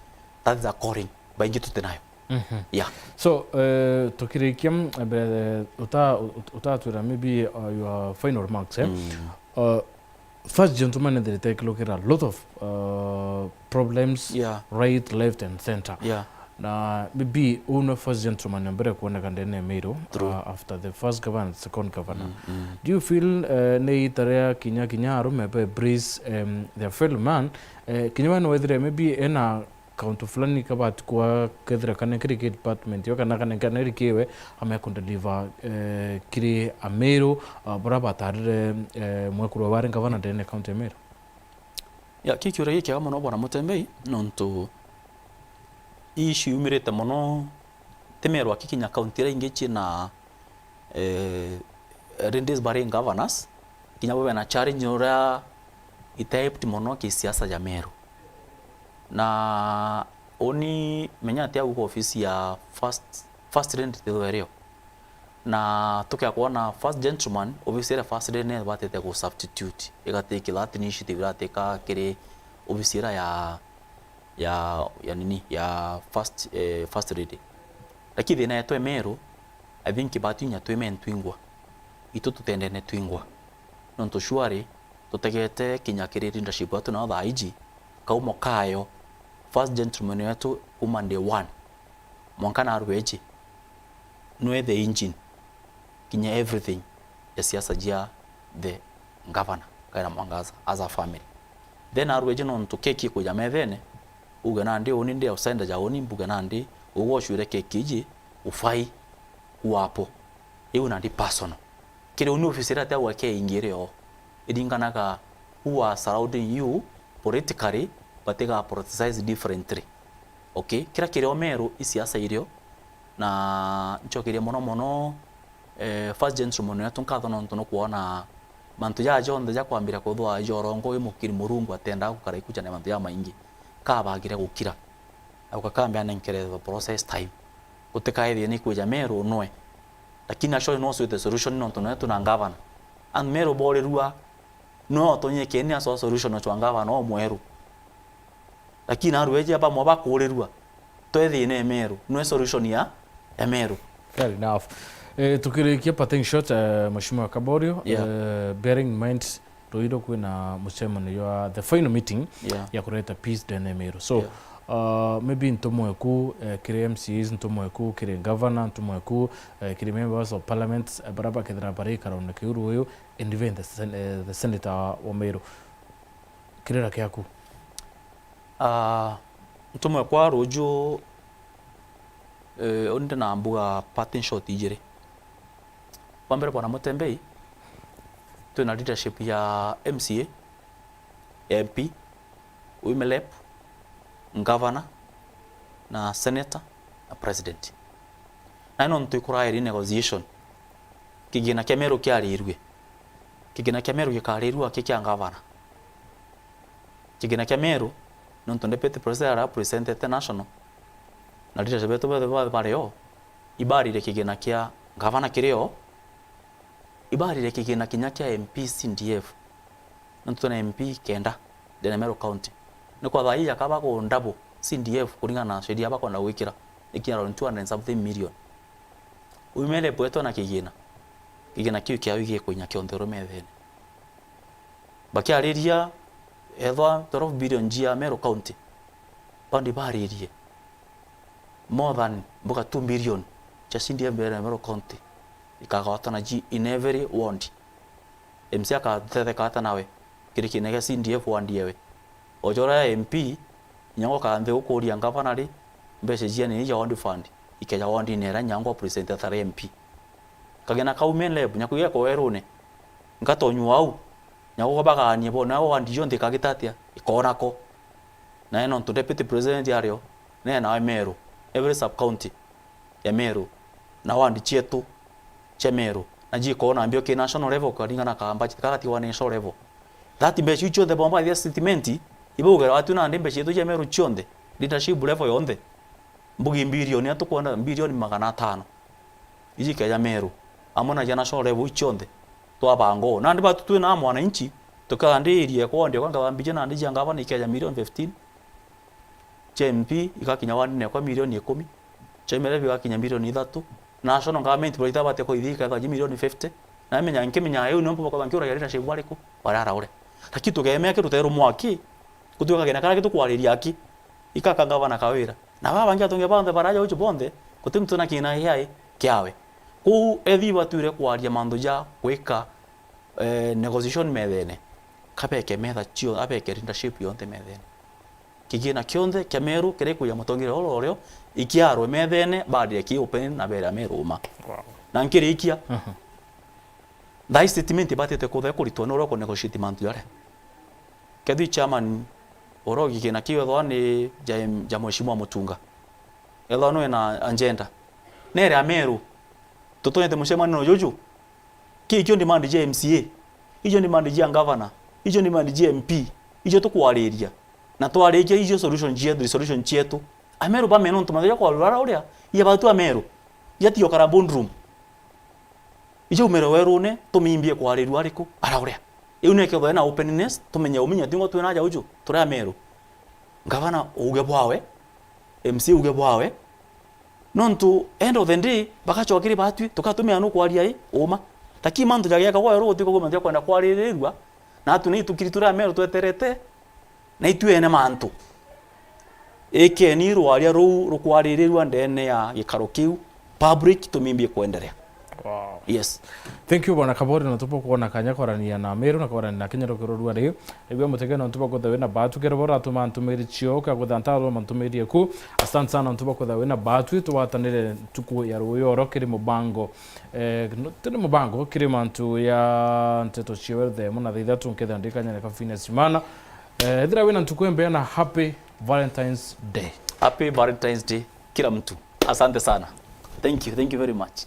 that is a calling baingi tutinayo. Mhm. Yeah. So, eh, tukirikia, mm, mbere, uta-, ut-, utatwira maybe, uh, your final remarks, eh? Mm. Uh, first gentleman ethirite akilukira a lot of, uh, problems, yeah, right, left and center. Yeah. Na maybe uu nwe first gentleman wa mbere kuoneka ndene ya Meru, true, uh, after the first governor and second governor. Mm, mm. Do you feel, uh, ni ita ria kinya, kinya arume be embrace, um, their fellow man, uh, kinya we nwethire maybe ena Kauntu fulani kabati kwa kethira kana kiri ki department yo kana kana kana kiri kiwe, amekundeliver, eh, kiri Ameru, ah, bara batarire, eh, mwekuru wari ngavana ndene kaunti ya Meru? Ya, ki kiuria gikiega mono, bwana Mutembei, nontu ii ciumirite mono ti Meru aki, kinya kaunti iria ingi ciina, eh, Rindis bari governors, kinya bo bena challenge uria itaepti mono ki siasa ya Meru. Na uni menya ati au kwa ofisi ya first, first lady tithwerio. Na tukia kwona first gentleman, ofisi iria first lady ne batete ku substitute, igatake that initiative irataka kiri ofisi iria ya, ya, ya nini, ya first, eh, first lady. Lakini thina yetu Emeru, I think batu inya twi men twingwa. Itu tutendene twingwa. Nontu surely, tutegete kinya kiri leadership yetu nao thaa iji, kaumo kayo, first gentleman wetu kuma day one, mwanka narua iji, nwe the engine, kinya everything ya siasa jia the governor, Kawira Mwangaza, as a family. Then narua iji nontu keki ikuja methene, uge nandi uni ndi outsider ja uni, mbuge nandi, ugwe ucwire keki iji, ufai kuwapo. Iu nandi personal. Kiri uni ofisi iria tia gwake ingi iri o. Iringanaga who are surrounding you politically, but iga politicize differently. Okay? Kira kiri o Meru, i siasa irio, na ncokerie mono mono, eh, first gentleman wetu nkatho nontu nukwona mantu jaa jonthe jakwambira kwithwa jorongo wi mukiri Murungu atendaga gukara ikuchania mantu jamaingi. Kabagire gukira. Au kakambia nenkere the process time. Gutikaithie ni kwija Meru nwe. Lakini actually no swite solution nontu nwe tuna ngavana. And Meru borirua, nwe otonyie keni aso solution ochwa ngavana o mweru. Lakini arweje bamwe bakurirua, twethine Meru, nwe solution ya, ya Meru. Fair enough. Eh, tukirikia parting shot, eh, Mheshimiwa Kaborio, Yeah. eh, bearing in mind, ruiro kwina mucemanio ya the final meeting Yeah. ya kureta peace ndene Meru. So, Yeah. uh, maybe ntumwe ku, eh, kiri M C As, ntumwe ku kiri governor, ntumwe ku, eh, kiri members of parliament, eh, bara bakethira bari karaune kiu ruyu, and even the sen-, eh, the senator wa Meru. Kirira kiaku? Ah, ntumwe kwa ruju, eh, undi na mbuga parting shot ijiri. Wa mbere, Bwana Mutembei, twina leadership ya M C A, M P, women rep, governor, na senator, na president. Na ino ntu ikurairi negotiation. Kigina kia Meru kiarirue. Kigina kia Meru gikarirua ki kia governor. Kigina kia Meru, nontu deputy president ara representete national, na leadership betu bethe ba-, bari o, ibarire kigina kia gavana kiri o, ibarire kigina kinya kia M P C D F. Nontu twina M P kenda ndene Meru County. Ni kwa thaa ii jakaba ku double C D F kuringana na sheria bakwenda gwikira, ikinya around two hundred and something million. Women rep betu na kigina, kigina kiu kiao igikwinya kionthe uru methene. Bakiariria, ethwa twelve billion jia Meru County, bondi baririe more than mbuga two billion cia C D F mbere ya Meru County ikagwatana ji in every ward. M C A akatetheka ata nawe kiri kina gia C D F ward yewe? Ojora ya M P, nyango kanthi gukuria ngavana ri, mbeca cia nini ja ward fund ikeja ward-ini iria nyango present atari M P. Kagina kau main lab, nyaku geko werune, ngatonywa au, nyaku baganie bo, na ward yonthe ikagita atia? Ikona ko. Na nontu deputy president ario, ne nawe Meru, every sub county ya Meru, na ward cietu cia Meru, na jikona mbio ki national level, karingana ka budget kagatiwa national level. That mbeca iu cionthe bomba thia statement, ibugera watu nandi mbeca cietu cia Meru cionthe, leadership level yonthe, mbugi mbilioni, atukwenda mbilioni magana atano. Iji ikeja Meru, amwe na cia national level iu cionthe, twabanga uu. Nandi batu twina mwananchi, tukandirie kwendia kwa ngabambija nandi cia ngavana ikeja milioni fifteen, cia M P igakinya ward nekwa milioni ikumi, cia M L A igakinya milioni ithatu, national government bora itabate kwa ithi ikethwa ji milioni fifty, na menya, nkimenya iu nio mpuba kwa bankiuragia leadership bariku, baria araure. Lakini tukemea ki ruteru mwaki, gutwika kina karia gitukwariria aki, ikaka ngavana Kawira. Na baba bangi atonge bonthe baraja uju bonthe, guti muntu na kina kiae kiawe. Kuu ethi batwire kwaria mantu ja gwika, eh, negotiation methene. Kabeke metha cio, abeke leadership yonthe methene. Kigina kionthe kia Meru kiria ikwija mutongeria uria urio, ikiarwe methene, baria ki open na beera Meru uma. Wow. Na nkirikia, Mhm. thaa ii statement ibatite kwithirwa ikuritwa ni uria ukunegotiate mantu jaria. Kethira chairman uria ugigina kiu ethwa ni ja, ja Mheshimiwa Mutunga, ethwa nwe na agenda, nere Ameru, tutonyete mucemanio juju, ki ikio demand cia M C A, icio demand cia governor, icio demand cia M P, icio tukwariria. Na twarikia icio solution cietu, resolution cietu. Ameru bamena untu mathaja kwarura ara uria, iya batu Ameru, iya tiokara boardroom. Ijo umire werune, tumimbie kwarirua ariku, ara uria. Iu nekethwa ena openness, tumenye uminya tingo twina aja uju, turi Ameru. Ngavana uge bwawe, M C A uge bwawe. Nontu end of the day, bagacoka kiri batwi, tukatumia nu kwaria i, uma. Lakini mantu jagiakagwa weru gutikagua mantu ja kwenda kwaririrua, na atu ni itukiri turi Ameru tweterete, na itwene mantu. Ikeni rwaria ruu rukwaririrua ndene ya gikaro kiu, public tumimbie kwenderea. Wow. Yes. Thank you, Bwana Kabori, na tupo kuona kanya kwarania na Meru na kwarania na Kenya rukiro rwa ri. Igua mutege na ntuba kutha wina batu kero bora tuma ntumiri cio ka kutha ntaro ma ntumiri eku. Asante sana ntuba kutha wina batu twatanire ntuku ya ruyo oro kiri mubango. Eh, no, tene mubango kiri mantu ya nteto cia weruthe muna thitha tunketha ndikanya na kafine simana. Eh, ethira wina ntuku embea na happy Valentine's Day. Happy Valentine's Day, kila mtu. Asante sana. Thank you, thank you very much.